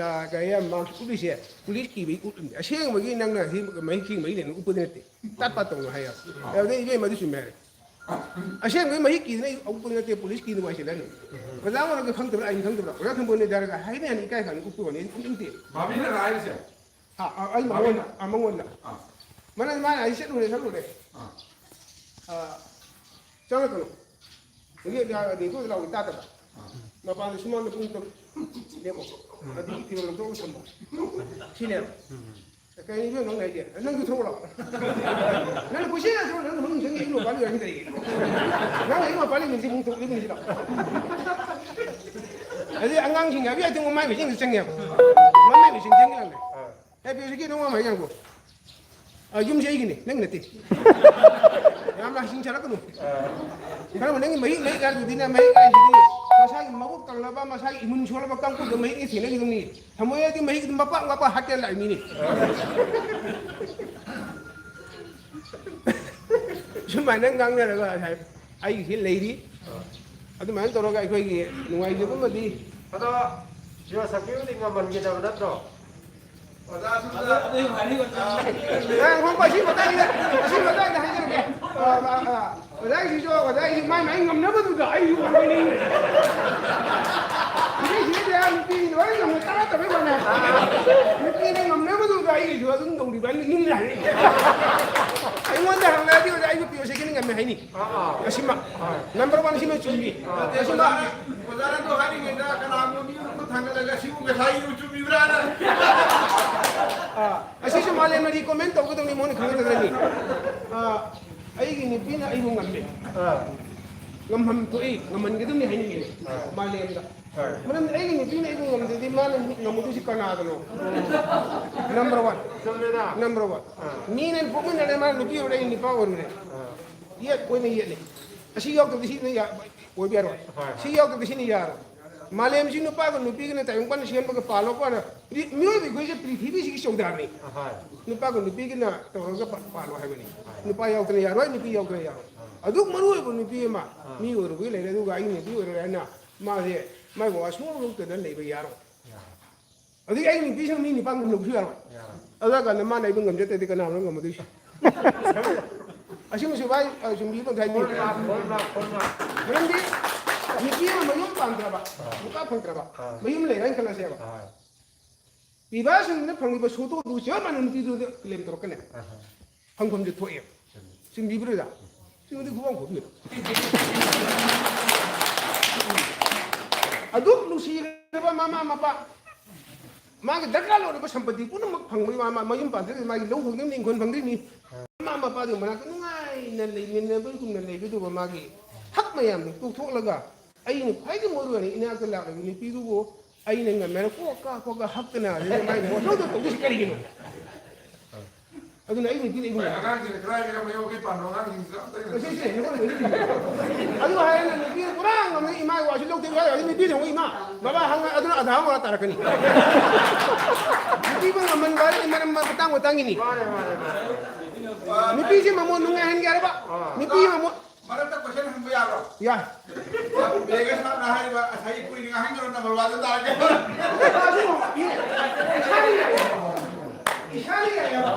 ꯀꯩ ꯍꯥꯏ ꯃꯥꯛꯁ ꯎꯞꯄꯤꯁꯦ ꯄꯨꯂꯤꯁ ꯀꯤꯕꯩ ꯎꯞꯂꯤꯅꯦ꯫ ꯑꯁꯦꯡꯕꯒꯤ ꯅꯪꯅ ꯁꯤ ꯃꯍꯤꯛ ꯆꯤꯡꯕꯒꯤ ꯂꯩꯅ ꯎꯞꯄꯗꯤ ꯅꯠꯇꯦ꯫ ꯇꯠ ꯄꯥꯠ ꯇꯧꯅꯨ" ꯍꯥꯏꯌꯦꯕ꯫ ꯑꯗꯩ ꯏꯕꯦꯝꯃ ꯑꯗꯨ ꯆꯨꯝꯃꯦ ꯍꯥꯏꯔꯦ꯫ ꯑꯁꯦꯡꯕꯒꯤ ꯃꯍꯤꯛ ꯀꯤꯗꯅ ꯑꯩ ꯎꯞꯄꯗꯤ ꯅꯠꯇꯦ ꯄꯨꯂꯤꯁ ꯀꯤꯗꯅ ꯋꯥꯏꯁꯤꯜꯂꯅꯤ꯫ ꯑꯣꯖꯥ ꯑꯣꯏꯔꯒ ꯈꯪꯗꯕ꯭ꯔꯥ ꯑꯩꯅ ꯈꯪꯗꯕ꯭ꯔꯥ? ꯑꯣꯖꯥ ꯊꯝꯕꯣꯏꯅ ꯍꯥꯏꯔꯒ ꯍꯥꯏꯅ ꯍꯥꯏꯅ ꯏꯀꯥꯏ ꯈꯪꯉꯤ ꯎꯞꯄ ꯋꯥꯅꯤ ꯑꯩ ꯎꯞꯅꯤꯡꯗꯦ꯫ ꯚꯥꯕꯤꯅ ꯍꯥꯏꯔꯤꯁꯦ꯫ ꯑꯥ, ꯑꯥ, ꯑꯩ ꯃꯉꯣꯟꯗ, ꯑꯥ, ꯃꯉꯣꯟꯗ꯫ ꯑꯥ꯫ ꯃꯥꯅ, ꯃꯥꯅ ꯑꯩ ꯆꯠꯂꯨꯔꯦ, ꯆꯠꯂꯨꯔꯦ꯫ ꯑꯥ꯫ ꯑꯥ, ꯆꯪꯉꯛꯀꯅꯨ꯫ ꯍꯧꯖꯤꯛ ꯍꯧꯖꯤꯛ ꯍꯧꯖꯤꯛ ꯍꯧꯖꯤꯛ ꯂꯥꯎꯕ ꯇꯥꯗꯕ꯫ ꯑꯥ꯫ ꯃꯄꯥꯟꯗ ꯁꯨꯃꯥꯡꯗ ꯄꯨꯡ ꯇꯔꯨꯛ ꯂꯦꯞꯄꯣ꯫ ꯎꯝ꯫ ꯑꯗꯨꯒꯤ ꯐꯤꯔꯣꯜ ꯂꯧꯊꯣꯛꯑꯒ ꯊꯝꯃꯣ꯫ ꯁꯤꯅꯦꯕ꯫ ꯎꯝ꯫ ꯀꯩꯅꯣ ꯅꯪ ꯍꯥꯏꯁꯦ? ꯅꯪꯁꯨ ꯊꯣꯛꯂꯛꯑꯣ꯫ ꯅꯪ ꯀꯨꯁꯤꯅ ꯊꯣꯛꯂꯛꯑꯣ, ꯅꯪ ꯃꯅꯨꯡ ꯆꯪꯉꯤ, ꯏꯕꯨꯡ ꯃꯄꯥ ꯂꯩꯔꯝꯃꯤ ꯀꯔꯤꯒꯤ? ꯅꯪ ꯏꯕꯨꯡ ꯃꯄꯥ ꯂꯩꯔꯝꯃꯤꯁꯤ ꯃꯨꯛ ꯊꯣꯛꯂꯛꯏ ꯃꯤꯁꯤꯗ꯫ ꯑꯗꯩ ꯑꯉꯥꯡꯁꯤꯡ ꯍꯥꯏꯕ ꯌꯥꯗꯦ, ꯃꯃꯥꯏ ꯃꯁꯤꯡꯗ ꯆꯪꯉꯦꯕ꯫ ꯃꯃꯥꯏ ꯃꯁꯤꯡ ꯆꯪꯉꯦ ꯍꯥꯏꯕꯅꯦ꯫ ꯑꯦ, ꯄꯤꯔꯁꯤꯀꯤ ꯅꯪ ꯃꯃꯥꯏ ꯌꯥꯡꯕꯨ꯫ ꯑ, ꯌꯨꯝꯁꯦ ꯑꯩꯒꯤꯅꯦ, ꯅꯪ ꯅꯠꯇꯦ꯫ ꯌꯥꯝ ꯂꯥꯡꯁꯤꯡ ꯆꯠꯂꯛꯀꯅꯨ꯫ ꯀꯔꯝꯕ ꯅꯪꯒꯤ ꯃꯍꯤꯛ, ꯃꯍꯤꯛ ꯍꯥꯏꯗꯨꯗꯤꯅꯦ, ꯃꯍꯤꯛ ꯍꯥꯏꯁꯤꯗꯤ ꯃꯁꯥꯒꯤ ꯃꯕꯨꯛ ꯀꯪꯂꯕ, ꯃꯁꯥꯒꯤ ꯏꯃꯨꯟ ꯁꯣꯜꯂꯕ ꯀꯥꯡꯕꯨꯗ ꯃꯍꯤꯛꯅ ꯊꯦꯡꯅꯈꯤꯗꯧꯅꯤ꯫ ꯊꯝꯃꯣꯏ ꯍꯥꯏꯗꯤ ꯃꯍꯤꯛ ꯑꯗꯨꯝ ꯃꯄꯥꯛ ꯃꯄꯥꯛ ꯍꯥꯠꯇꯦ ꯂꯥꯛꯏ ꯃꯤꯅꯤ꯫ ꯁꯨꯃꯥꯏꯅ ꯉꯥꯡꯅꯔꯒ ꯉꯁꯥꯏ ꯑꯩꯒꯤꯁꯤ ꯂꯩꯔꯤ꯫ ꯑꯗꯨꯃꯥꯏꯅ ꯇꯧꯔꯒ ꯑꯩꯈꯣꯏꯒꯤ ꯅꯨꯡꯉꯥꯏꯖꯕꯃꯗꯤ ꯑꯗꯣ ꯖꯤꯑꯣ ꯁꯛꯄꯤꯕꯨꯗꯤ ꯉꯝꯍꯟꯈꯤꯗꯕ ꯅꯠꯇ꯭ꯔꯣ? ꯑꯣꯖꯥ, ꯑꯁꯣꯝꯗ ꯑꯗꯨ, ꯑꯗꯨ ꯍꯥꯏꯕꯤꯌꯨ, ꯑꯣꯖꯥ꯫ ꯑ, ꯉꯥꯏꯈꯣꯀꯣ, ꯑꯁꯤ ꯃꯇꯥꯡꯁꯤꯗ, ꯑꯁꯤ ꯃꯇꯥꯡꯗ ꯍꯥꯏꯖꯔꯒꯦ꯫ ꯑ, ꯑ, ꯑ, ꯑꯣꯖꯥꯒꯤꯁꯤꯁꯨ, ꯑꯣꯖꯥꯒꯤꯁꯤ ꯃꯥꯏ ꯃꯥꯏ ꯉꯝꯅꯕꯗꯨꯗ ꯑꯩꯁꯨ ꯑꯣꯏꯅꯤꯡꯉꯤ꯫ ꯅꯨꯄꯤꯁꯤꯡꯁꯦ ꯅꯨꯄꯤ ꯂꯣꯏ ꯉꯝꯅ ꯇꯔꯥ ꯇꯧꯕꯩ ꯋꯥꯅꯦ꯫ ꯅꯨꯄꯤꯅ ꯉꯝꯅꯕꯗꯨꯗ ꯑꯩꯒꯤꯁꯨ ꯑꯗꯨꯝ ꯇꯧꯔꯤꯕ ꯅꯤꯡꯅ ꯍꯥꯏꯔꯛꯏ꯫ ꯑꯩꯉꯣꯟꯗ ꯍꯪꯂꯛꯑꯗꯤ ꯑꯣꯖꯥ ꯑꯩꯁꯨ ꯄꯤ ꯑꯣ ꯁꯦꯀꯦꯟ ꯉꯝꯃꯦ ꯍꯥꯏꯅꯤ꯫ ꯑꯁꯤꯃ꯫ ꯅꯝꯕꯔ ꯋꯥꯟ ꯁꯤꯃ ꯆꯨꯝꯃꯤ꯫ ꯑꯁꯤꯃ꯫ ꯑꯣꯖꯥꯅ ꯑꯗꯨ ꯍꯥꯏꯔꯤꯉꯩꯗ ꯀꯅꯥꯒꯨꯝꯕ ꯃꯤ ꯑꯃ ꯈꯨꯠ ꯊꯥꯡꯒꯠꯂꯒ ꯁꯤꯕꯨ ꯉꯁꯥꯏꯒꯤꯗꯨ ꯆꯨꯝꯃꯤꯕ꯭ꯔꯥꯅ? ꯑꯥ, ꯑꯁꯤꯁꯨ ꯃꯥꯂꯦꯝꯅ recommend ꯇꯧꯒꯗꯕꯅꯤ, ꯃꯣꯏꯅ ꯈꯪꯒꯗꯕꯅꯤ꯫ ꯑꯥ, ꯑꯩꯒꯤ ꯅꯨꯄꯤꯅ ꯑꯩꯕꯨ ꯉꯝꯃꯦ꯫ ꯑꯥ꯫ ꯉꯝꯍꯟ ꯊꯣꯛꯏ, ꯉꯝꯍꯟꯒꯗꯕꯅꯤ ꯍꯥꯏꯅꯤꯡꯉꯤ꯫ ꯑꯥ꯫ ꯃꯥꯂꯦꯝꯗ꯫ ꯃꯔꯝꯗꯤ ꯑꯩꯒꯤ ꯅꯨꯄꯤꯅ ꯑꯩꯕꯨ ꯉꯝꯗ꯭ꯔꯗꯤ ꯃꯥꯅ ꯉꯝꯃꯨꯗꯣꯏꯁꯤ ꯀꯅꯥꯗꯅꯣ? Number one. ꯆꯨꯝꯃꯦꯗ꯫ Number one. ꯃꯤꯅ ꯄꯣꯛꯃꯤꯟꯅꯔꯦ, ꯃꯥꯅ ꯅꯨꯄꯤ ꯑꯣꯏꯔꯦ, ꯑꯩ ꯅꯨꯄꯥ ꯑꯣꯏꯔꯨꯔꯦ꯫ ꯌꯦꯠ ꯑꯣꯏꯅ ꯌꯦꯠꯂꯤ꯫ ꯑꯁꯤ ꯌꯥꯎꯗ꯭ꯔꯗꯤ ꯁꯤꯅ ꯌꯥ-, ꯑꯣꯏꯕ ꯌꯥꯔꯣꯏ꯫ ꯍꯣꯏ, ꯍꯣꯏ꯫ ꯁꯤ ꯌꯥꯎꯗ꯭ꯔꯗꯤ ꯁꯤꯅ ꯌꯥꯔꯣꯏ꯫ ꯃꯥꯂꯦꯝꯁꯤ ꯅꯨꯄꯥꯒ ꯅꯨꯄꯤꯒꯅ ꯇꯥꯏꯕꯪ ꯄꯥꯟꯅ ꯁꯦꯝꯕꯒ ꯄꯥꯜꯂꯣ ꯀꯣꯟꯅ꯫ ꯄ꯭ꯔꯤ-, ꯃꯤꯑꯣꯏꯕ ꯑꯩꯈꯣꯏꯁꯦ ꯄ꯭ꯔꯤꯊꯤꯕꯤꯁꯤꯒꯤ ꯆꯧꯗꯥꯔꯅꯤ꯫ ꯍꯣꯏ꯫ ꯅꯨꯄꯥꯒ ꯅꯨꯄꯤꯒꯅ ꯇꯧꯔꯒ ꯄꯥ-, ꯄꯥꯜꯂꯣ ꯍꯥꯏꯕꯅꯤ꯫ ꯍꯣꯏ꯫ ꯅꯨꯄꯥ ꯌꯥꯎꯗꯅ ꯌꯥꯔꯣꯏ, ꯅꯨꯄꯤ ꯌꯥꯎꯗꯅ ꯌꯥꯔꯣꯏ꯫ ꯑꯗꯨꯛ ꯃꯔꯨ ꯑꯣꯏꯕ ꯅꯨꯄꯤ ꯑꯃ, ꯑꯥ꯫ ꯃꯤ ꯑꯣꯏꯔꯨꯕꯒꯤ ꯂꯩꯔꯦ, ꯑꯗꯨꯒ ꯑꯩ ꯅꯨꯄꯤ ꯑꯣꯏꯔꯨꯔꯦ ꯍꯥꯏꯅ ꯃꯥꯁꯦ ꯃꯥꯏ ꯃꯋꯥ ꯁꯨꯡꯂꯧ ꯂꯧꯗꯅ ꯂꯩꯕ ꯌꯥꯔꯣꯏ꯫ ꯌꯥꯔꯣꯏ꯫ ꯑꯗꯒꯤ ꯑꯩ ꯅꯨꯄꯤꯁꯤꯡ ꯃꯤ ꯅꯤꯄꯥꯟ ꯉꯝꯅꯕꯁꯨ ꯌꯥꯔꯣꯏ꯫ ꯌꯥꯔꯣꯏ꯫ ꯑꯗꯨ ꯀꯥꯟꯗ ꯃꯥꯅ ꯑꯩꯕꯨ ꯉꯝꯖꯗ꯭ꯔꯗꯤ ꯀꯅꯥꯅꯣ ꯉꯝꯃꯗꯣꯏꯁꯦ? ꯑꯁꯤꯃꯁꯨ ꯚꯥꯏ, ꯑ, ꯁꯨꯝ ꯕꯤꯕ ꯉꯁꯥꯏ ꯐꯣꯔꯃꯨꯂꯥ, ꯐꯣꯔꯃꯨꯂꯥ, ꯐꯣꯔꯃꯨꯂꯥ꯫ ꯃꯔꯝꯗꯤ ꯅꯨꯄꯤ ꯑꯃ ꯃꯌꯨꯝ ꯄꯥꯟꯗ꯭ꯔꯕ, ꯑꯥ꯫ ꯅꯨꯄꯥ ꯐꯪꯗ꯭ꯔꯕ, ꯑꯥ꯫ ꯃꯌꯨꯝ ꯂꯩꯔꯦꯅ ꯈꯜꯂꯁꯦꯕ꯫ ꯑꯥ꯫ ꯄꯤꯕꯥꯁꯤꯡꯗꯨꯅ ꯐꯪꯂꯤꯕ ꯁꯣꯇꯣꯗꯨ ꯆꯞ ꯃꯥꯟꯅ ꯅꯨꯄꯤꯗꯨꯗ ꯀ꯭ꯂꯦꯝ ꯇꯧꯔꯛꯀꯅꯦ꯫ ꯑꯥ꯫ ꯐꯪꯐꯝꯁꯦ ꯊꯣꯛꯑꯦ꯫ ꯆꯨꯝꯕꯤꯕ꯭ꯔꯥ? ꯁꯤꯕꯨꯗꯤ ꯈꯨꯕꯥꯡ ꯈꯣꯝꯕꯤꯔꯣ꯫ ꯑꯗꯨꯛ ꯅꯨꯡꯁꯤꯔꯕ ꯃꯃꯥ ꯃꯄꯥ, ꯃꯥꯒꯤ ꯗꯔꯀꯥꯔ ꯑꯣꯏꯔꯕ ꯁꯝꯄꯇꯤ ꯄꯨꯝꯅꯃꯛ ꯐꯪꯕꯒꯤ ꯃꯥ, ꯃꯥ ꯃꯌꯨꯝ ꯄꯥꯟꯖꯔꯤꯕ ꯃꯥꯒꯤ ꯂꯧ ꯈꯣꯏꯗꯣꯏꯅꯤ, ꯏꯪꯈꯣꯜ ꯐꯪꯗꯣꯏꯅꯤ꯫ ꯃꯃꯥ ꯃꯄꯥꯗꯨꯒꯤ ꯃꯅꯥꯛꯇ ꯅꯨꯡꯉꯥꯏꯅ ꯂꯩꯃꯤꯟꯅꯕꯒꯨꯝꯅ ꯂꯩꯒꯗꯧꯕ ꯃꯥꯒꯤ ꯍꯛ ꯃꯌꯥꯝꯗꯣ ꯇꯣꯛꯊꯣꯛꯂꯒ, ꯑꯩꯅ ꯈ꯭ꯋꯥꯏꯗꯒꯤ ꯃꯔꯨ ꯑꯣꯏꯅ ꯏꯅꯥꯛꯇ ꯂꯥꯛꯂꯤꯕ ꯅꯨꯄꯤꯗꯨꯕꯨ ꯑꯩꯅ ꯉꯝꯃꯦꯅ ꯀꯣꯛ ꯀꯥ ꯀꯣꯛ ꯀꯥ ꯍꯛꯇꯅ ꯑꯗꯨꯗ ꯃꯥꯒꯤ ꯃꯣꯠ ꯂꯧꯗ ꯇꯧꯗꯣꯏꯁꯤ ꯀꯔꯤꯒꯤꯅꯣ? ꯑꯗꯨꯅ ꯑꯩ ꯅꯨꯄꯤꯅ ꯑꯩꯕꯨ ꯉꯝꯃꯦ꯫ ꯑꯉꯥꯡꯁꯤꯡꯅ ꯀꯗꯥꯏꯗꯒꯤ ꯃꯌꯣꯛ ꯀꯩ ꯄꯥꯟꯕ ꯑꯉꯥꯡꯁꯤꯡꯁꯤꯗ ꯑꯝꯇ ꯌꯦꯡꯉꯨ꯫ ꯃꯁꯤꯁꯦ ꯅꯉꯣꯟꯗ ꯂꯣꯏꯅ ꯄꯤꯔꯤꯕ꯫ ꯑꯗꯨ ꯍꯥꯏꯔꯒ ꯅꯨꯄꯤꯅ ꯄꯨꯔꯥ ꯉꯝꯃꯦ, ꯏꯃꯥꯒꯤ ꯋꯥꯁꯨ ꯂꯧꯗꯦ ꯍꯥꯏ꯫ ꯑꯗꯨ ꯅꯨꯄꯤꯅ ꯑꯃꯨꯛ, "ꯏꯃꯥ, ꯕꯕꯥ ꯍꯪꯉ-, ꯑꯗꯨꯅ ꯑꯙꯥ ꯃꯣꯔꯥ ꯇꯥꯔꯛꯀꯅꯤ"꯫ ꯅꯨꯄꯤꯕꯨ ꯉꯝꯍꯟꯕ ꯍꯥꯏꯔꯗꯤ ꯃꯔꯝ ꯃꯇꯥꯡ ꯃꯇꯥꯡꯒꯤꯅꯤ꯫ ꯃꯥꯅꯦ, ꯃꯥꯅꯦ, ꯃꯥꯅꯦ꯫ ꯅꯨꯄꯤꯁꯦ ꯃꯃꯣꯟ ꯅꯨꯡꯉꯥꯏꯍꯟꯒꯦ ꯍꯥꯏꯔꯕ? ꯑꯥ꯫ ꯅꯨꯄꯤ ꯃꯃꯣꯟ ꯃꯔꯛꯇ ꯀꯣꯏꯁꯟ ꯍꯪꯕ ꯌꯥꯕ꯭ꯔꯣ? ꯌꯥꯏ꯫ ꯃꯦꯒꯥ ꯁꯥꯔꯅ ꯍꯥꯏꯔꯤꯕ ꯉꯁꯥꯏꯒꯤ ꯀꯨꯏꯅ ꯉꯥꯡꯍꯟꯒꯅꯨ, ꯅꯝꯕꯔ ꯋꯥꯟꯗ ꯇꯥꯔꯒꯦ꯫ ꯏꯁꯥꯅ ꯌꯥꯏ ꯍꯥꯏꯕ꯫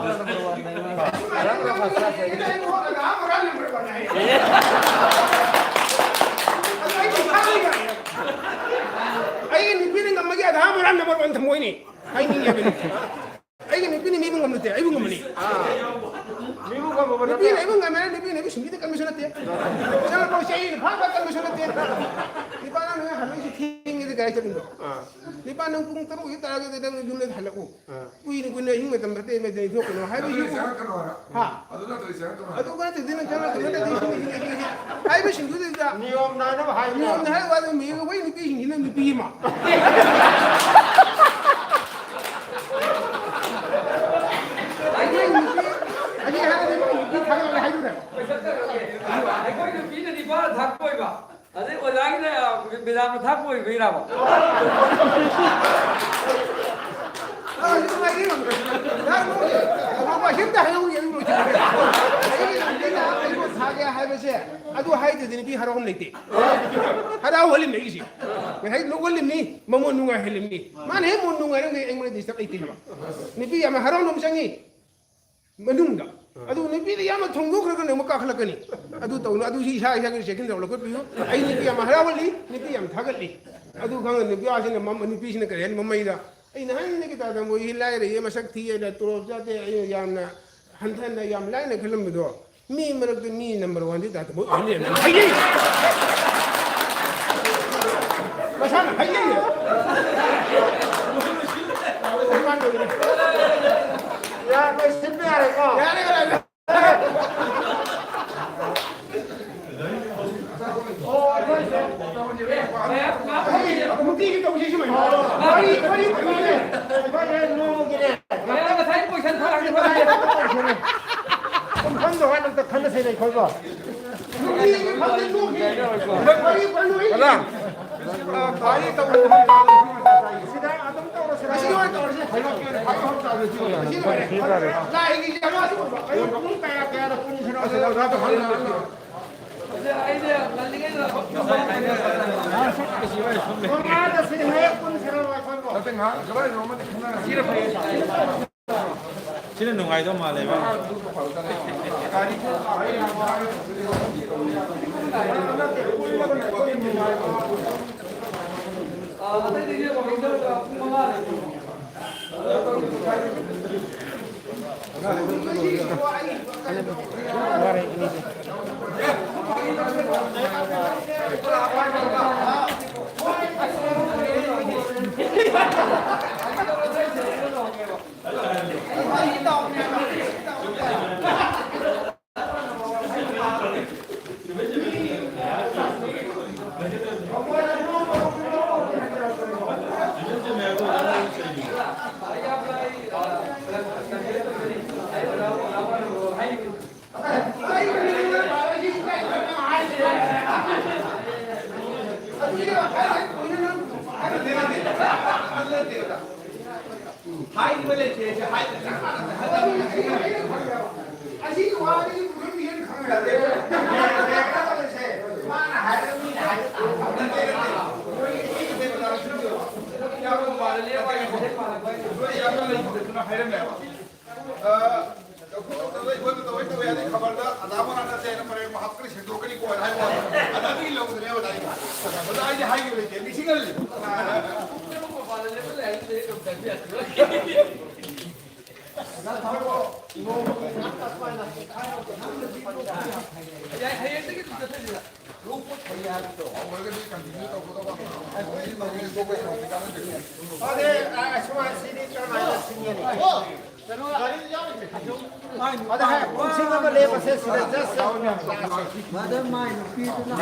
ꯁꯨꯃꯥꯏꯅ ꯇꯧꯔꯒ ꯑꯩꯅ ꯑꯩꯕꯨ ꯍꯣꯠꯅꯒ ꯑꯥ ꯃꯣꯔꯥ ꯅꯝꯕꯔ ꯋꯥꯟ ꯍꯥꯏ꯫ ꯑꯗꯨ ꯑꯩ ꯏꯁꯥꯅ ꯌꯥꯏ ꯍꯥꯏꯕ꯫ ꯑꯩꯒꯤ ꯅꯨꯄꯤꯅ ꯉꯝꯃꯒꯦ ꯑꯙꯥ ꯃꯣꯔꯥ ꯅꯝꯕꯔ ꯋꯥꯟ ꯊꯝꯃꯣꯏꯅꯦ꯫ ꯍꯥꯏꯅꯤꯡꯉꯦꯕ꯫ ꯑꯩꯒꯤ ꯅꯨꯄꯤꯅ ꯃꯤꯕꯨ ꯉꯝꯅꯗꯦ, ꯑꯩꯕꯨ ꯉꯝꯃꯅꯤ꯫ ꯃꯤꯕꯨ ꯉꯝꯃꯕ ꯅꯠꯇꯦ꯫ ꯅꯨꯄꯤꯅ ꯑꯩꯕꯨ ꯉꯝꯃꯦ, ꯅꯨꯄꯤꯅ ꯑꯩꯕꯨ ꯁꯤꯡꯕꯤꯗ ꯀꯟꯕꯁꯨ ꯅꯠꯇꯦ꯫ ꯆꯠꯂꯣ, ꯆꯠꯂꯣ, ꯑꯩꯅ ꯐꯥ ꯐꯥ ꯀꯟꯕꯁꯨ ꯅꯠꯇꯦ꯫ ꯅꯤꯄꯥ ꯅꯪ ꯍꯜꯂꯛꯏꯁꯤ ꯊꯦꯡꯉꯦꯗꯤ ꯀꯥꯏ ꯆꯠꯂꯤꯅꯣ? ꯑꯥ꯫ ꯅꯤꯄꯥ, ꯅꯪ ꯄꯨꯡ ꯇꯔꯨꯛ ꯍꯦꯛ ꯇꯥꯔꯒꯗꯤ ꯅꯪ ꯌꯨꯝꯗ ꯍꯜꯂꯛꯎ꯫ ꯑꯥ꯫ ꯀꯨꯏꯅ ꯀꯨꯏꯅ ꯑꯍꯤꯡ ꯃꯇꯝ ꯐꯠꯇꯦ, ꯃꯗꯤ ꯊꯣꯛꯀꯅꯨ ꯍꯥꯏꯕ ꯑꯗꯨꯗꯤ ꯌꯨꯝ ꯆꯪꯉꯛꯀꯅꯨ ꯍꯥꯏꯔꯣ꯫ ꯍꯥ? ꯑꯗꯨ ꯅꯠꯇ꯭ꯔꯗꯤ ꯆꯪꯉꯛꯀꯅꯨ ꯍꯥꯏꯔꯣ꯫ ꯑꯗꯨ ꯅꯠꯇ꯭ꯔꯗꯤ ꯅꯪ ꯆꯪꯉꯛꯀꯅꯨ, ꯅꯠꯇ꯭ꯔꯗꯤ ꯁꯤꯅꯤ, ꯁꯤꯅꯤ, ꯁꯤꯅꯤ, ꯁꯤꯅꯤ ꯍꯥꯏꯕꯁꯤꯡꯗꯨꯗ ꯅꯤꯌꯣꯝ ꯅꯥꯏꯅꯕ ꯍꯥꯏꯕ ꯅꯤꯌꯣꯝ ꯌꯥꯕ꯫ ꯅꯥꯏꯅꯕ ꯍꯥꯏꯕ ꯃꯤꯒ ꯑꯩꯈꯣꯏ ꯅꯨꯄꯤꯁꯤꯡꯁꯤꯅ ꯅꯨꯄꯤ ꯑꯃ꯫ ꯑꯩꯈꯣꯏ ꯅꯨꯄꯤ, ꯑꯁꯤ ꯍꯥꯏꯔꯗꯤ ꯅꯨꯄꯤ ꯊꯥꯒꯠꯂꯦ ꯍꯥꯏꯗꯨꯅ꯫ ꯑꯩꯈꯣꯏ ꯅꯨꯄꯤꯅ ꯅꯤꯄꯥ ꯊꯥꯛꯄ ꯑꯣꯏꯕ꯫ ꯑꯗꯩ ꯑꯣꯖꯥꯒꯤꯅ, ꯑ, ꯃꯦꯗꯥꯝꯅ ꯊꯥꯛꯄ ꯑꯣꯏꯕꯩꯔꯕ? ꯑ, ꯑꯗꯨ ꯅꯨꯡꯉꯥꯏꯔꯤ꯫ ꯅꯍꯥꯟ ꯅꯣꯡꯃ, ꯅꯣꯡꯃ ꯑꯁꯤꯝꯇ ꯍꯥꯏꯍꯧꯒꯦ, ꯑꯗꯨ ꯂꯣꯏꯁꯤꯜꯂꯒꯦ꯫ ꯑꯩꯒꯤ ꯂꯝꯖꯦꯜꯗ ꯑꯩꯕꯨ ꯊꯥꯒꯦ ꯍꯥꯏꯕꯁꯦ, ꯑꯗꯨ ꯍꯥꯏꯗ꯭ꯔꯗꯤ ꯅꯨꯄꯤ ꯍꯔꯥꯎꯐꯝ ꯂꯩꯇꯦ꯫ ꯍꯔꯥꯎꯍꯜꯂꯤꯝꯅꯦ ꯑꯩꯒꯤꯁꯦ꯫ ꯉꯁꯥꯏ ꯅꯣꯛꯍꯜꯂꯤꯝꯅꯤ, ꯃꯉꯣꯟ ꯅꯨꯡꯉꯥꯏꯍꯜꯂꯤꯝꯅꯤ꯫ ꯃꯥꯅ ꯍꯦꯛ ꯃꯉꯣꯟ ꯅꯨꯡꯉꯥꯏꯔꯝꯒꯦ ꯑꯩꯉꯣꯟꯗ ꯗꯤꯁꯇꯔꯕ ꯂꯩꯇꯦ ꯍꯥꯏꯕ꯫ ꯅꯨꯄꯤ ꯌꯥꯝꯅ ꯍꯔꯥꯎꯅꯕ ꯆꯪꯉꯤ꯫ ꯃꯅꯨꯡꯗ꯫ ꯑꯥ꯫ ꯑꯗꯨ ꯅꯨꯄꯤꯗ ꯌꯥꯝꯅ ꯊꯣꯡꯗꯣꯛꯈ꯭ꯔꯒꯅ ꯑꯃꯨꯛ ꯀꯥꯈꯠꯂꯛꯀꯅꯤ꯫ ꯑꯗꯨ ꯇꯧꯅ-, ꯑꯗꯨ ꯁꯤ ꯏꯁꯥ ꯏꯁꯥꯒꯤ ꯆꯦꯛꯁꯤꯟꯖꯕ ꯂꯧꯈꯠꯄꯤꯌꯨ꯫ ꯑꯩ ꯅꯨꯄꯤ ꯌꯥꯝ ꯍꯔꯥꯎꯍꯜꯂꯤ, ꯅꯨꯄꯤ ꯌꯥꯝ ꯊꯥꯒꯠꯂꯤ꯫ ꯑꯗꯨ ꯈꯪꯉ ꯅꯨꯄꯤ ꯑꯁꯤꯅ ꯃꯝ-, ꯅꯨꯄꯤꯁꯤꯅ ꯀꯔꯤ ꯍꯥꯏꯅꯤ ꯃꯃꯩꯗ, "ꯑꯩ ꯅꯍꯥꯟꯗꯒꯤ ꯇꯥꯗ ꯃꯣꯏꯁꯤ ꯂꯥꯏꯔꯩꯌꯦ, ꯃꯁꯛ ꯊꯤꯌꯦꯅ ꯇꯣꯂꯣꯞ ꯆꯥꯗꯦ, ꯑꯩ ꯌꯥꯝꯅ ꯍꯟꯊꯅ ꯌꯥꯝ ꯂꯥꯏꯅ ꯈꯜꯂꯝꯕꯗꯣ, ꯃꯤ ꯃꯔꯛꯇ ꯃꯤ ꯅꯝꯕꯔ ꯋꯥꯟꯗꯤ ꯇꯥꯗ ꯃꯣꯏ ꯑꯣꯏ ꯂꯩꯔꯝꯃꯦ"꯫ ꯍꯥꯏꯌꯦ! ꯃꯁꯥꯅ ꯍꯥꯏꯌꯦ! ꯌꯥꯔꯦ, ꯂꯣꯏꯁꯤꯟꯕ ꯌꯥꯔꯦꯀꯣ? ꯌꯥꯔꯦ, ꯌꯥꯔꯦ꯫ ꯅꯨꯡꯇꯤꯒꯤ ꯇꯧꯁꯤ ꯁꯨꯃꯥꯏꯅ꯫ ꯋꯥꯔꯤ, ꯋꯥꯔꯤ ꯐꯪꯉꯤꯅꯦ꯫ ꯉꯁꯥꯏ ꯀꯣꯏꯁꯟ ꯊꯥꯔꯛꯀꯦ꯫ ꯈꯪꯗꯕ ꯋꯥ ꯑꯝꯇ ꯈꯟꯅꯁꯦ ꯑꯩꯈꯣꯏꯀꯣ꯫ ꯅꯨꯡꯇꯤꯒꯤ ꯐꯪꯉꯦ, ꯅꯣꯛꯀꯤ꯫ ꯋꯥꯔꯤ ꯐꯪꯉꯤ꯫ ꯑꯣꯖꯥ, ꯑ, ꯈ꯭ꯋꯥꯏꯗꯒꯤ ꯇꯧꯕ ꯁꯤꯗ ꯑꯗꯨꯝ ꯇꯧꯔꯁꯤꯔ? ꯑꯁꯤꯗ ꯑꯣꯏꯅ ꯇꯧꯔꯁꯦ꯫ ꯑꯁꯤꯗ ꯑꯣꯏꯅ꯫ ꯂꯥꯏꯒꯤ ꯀꯩꯅꯣ ꯑꯗꯨ ꯑꯣꯏꯕ꯫ ꯑꯌꯨꯛ ꯄꯨꯡ ꯀꯌꯥ, ꯀꯌꯥꯗ ꯄꯨꯟꯁꯤꯅꯣ? ꯑꯁꯤꯗ ꯑꯣꯖꯥꯗ ꯍꯪꯉꯒ꯫ ꯃꯉꯥꯗ ꯁꯤꯗꯤ ꯍꯦꯛ ꯄꯨꯟꯁꯤꯔ ꯑꯩꯈꯣꯏꯕꯣ? ꯅꯠꯇꯦ, ꯉꯥꯏꯍꯥꯛ ꯀꯗꯥꯏꯗꯅꯣ ꯑꯃꯗꯤ ꯈꯟꯅꯔꯁꯤ꯫ ꯁꯤꯅ ꯅꯨꯡꯉꯥꯏꯗꯧ ꯃꯥꯜꯂꯦꯕ꯫ ꯍꯥꯏꯔꯤꯕ ꯂꯩꯇꯦ, ꯑꯩꯁꯦ ꯍꯥꯏꯕ ꯆꯞ ꯃꯥꯟꯅꯅ ꯍꯥꯏꯕ꯫ ꯑꯁꯤꯒꯤ ꯋꯥꯗꯤ ꯄꯨꯔꯥ ꯃꯤꯍꯦꯟ ꯈꯪꯅꯗꯦ꯫ ꯃꯥꯅ ꯍꯥꯏꯔꯒ ꯃꯤꯅ ꯍꯥꯏꯕ ꯇꯥꯕ ꯅꯠꯇꯦ, ꯅꯠꯇꯦ꯫ ꯃꯣꯏꯒꯤ ꯏꯌꯥꯝꯕ ꯃꯥꯜꯂꯦ, ꯅꯣꯏ ꯏꯌꯥꯝꯕ ꯂꯩꯕꯗꯨꯅ ꯍꯥꯏꯔꯝꯃꯦꯕ꯫ ꯑ, ꯇꯧꯕ ꯇꯧꯗꯕ ꯑꯩꯈꯣꯏꯅ ꯇꯧꯋꯦ ꯇꯧꯋꯦ ꯍꯥꯏꯗꯤ ꯈꯕꯔꯗ ꯑꯗꯥ ꯃꯣꯔꯥ ꯅꯠꯇꯦ ꯍꯥꯏꯅ ꯃꯔꯩ ꯑꯃ ꯍꯥꯞꯀꯅꯤ, ꯁꯦꯡꯗꯣꯛꯀꯅꯤ ꯀꯣ ꯍꯥꯏꯕ ꯋꯥꯅꯤ꯫ ꯑꯗ ꯑꯗꯨꯒꯤ ꯂꯧꯗ꯭ꯔꯦꯕ ꯑꯗꯥ ꯑꯩ꯫ ꯑꯗ ꯑꯩꯗꯤ ꯍꯥꯏꯈꯤꯕ ꯂꯩꯇꯦ, ꯅꯤꯡꯁꯤꯡꯍꯜꯂꯤ꯫ ꯍꯌꯦꯡꯗꯒꯤ ꯑꯗꯨꯝ ꯆꯠꯊꯁꯤꯔ? ꯍꯧꯔꯒꯗꯤ continue ꯇꯧꯒꯗꯕ꯫ ꯑꯗꯨꯗꯤ, ꯑ, ꯁꯨꯃꯥꯏꯅ ꯁꯤꯗꯤ ꯀꯔꯝꯍꯥꯏꯅ ꯁꯤꯟꯒꯅꯤ? ꯑꯗ ꯍꯥꯏ, ꯄꯨꯡꯁꯤꯡ ꯑꯃ ꯂꯦꯞꯄꯁꯦ ꯁꯤꯗ, just ꯃꯥꯗ ꯃꯥꯏ ꯅꯨꯄꯤꯗꯨꯅ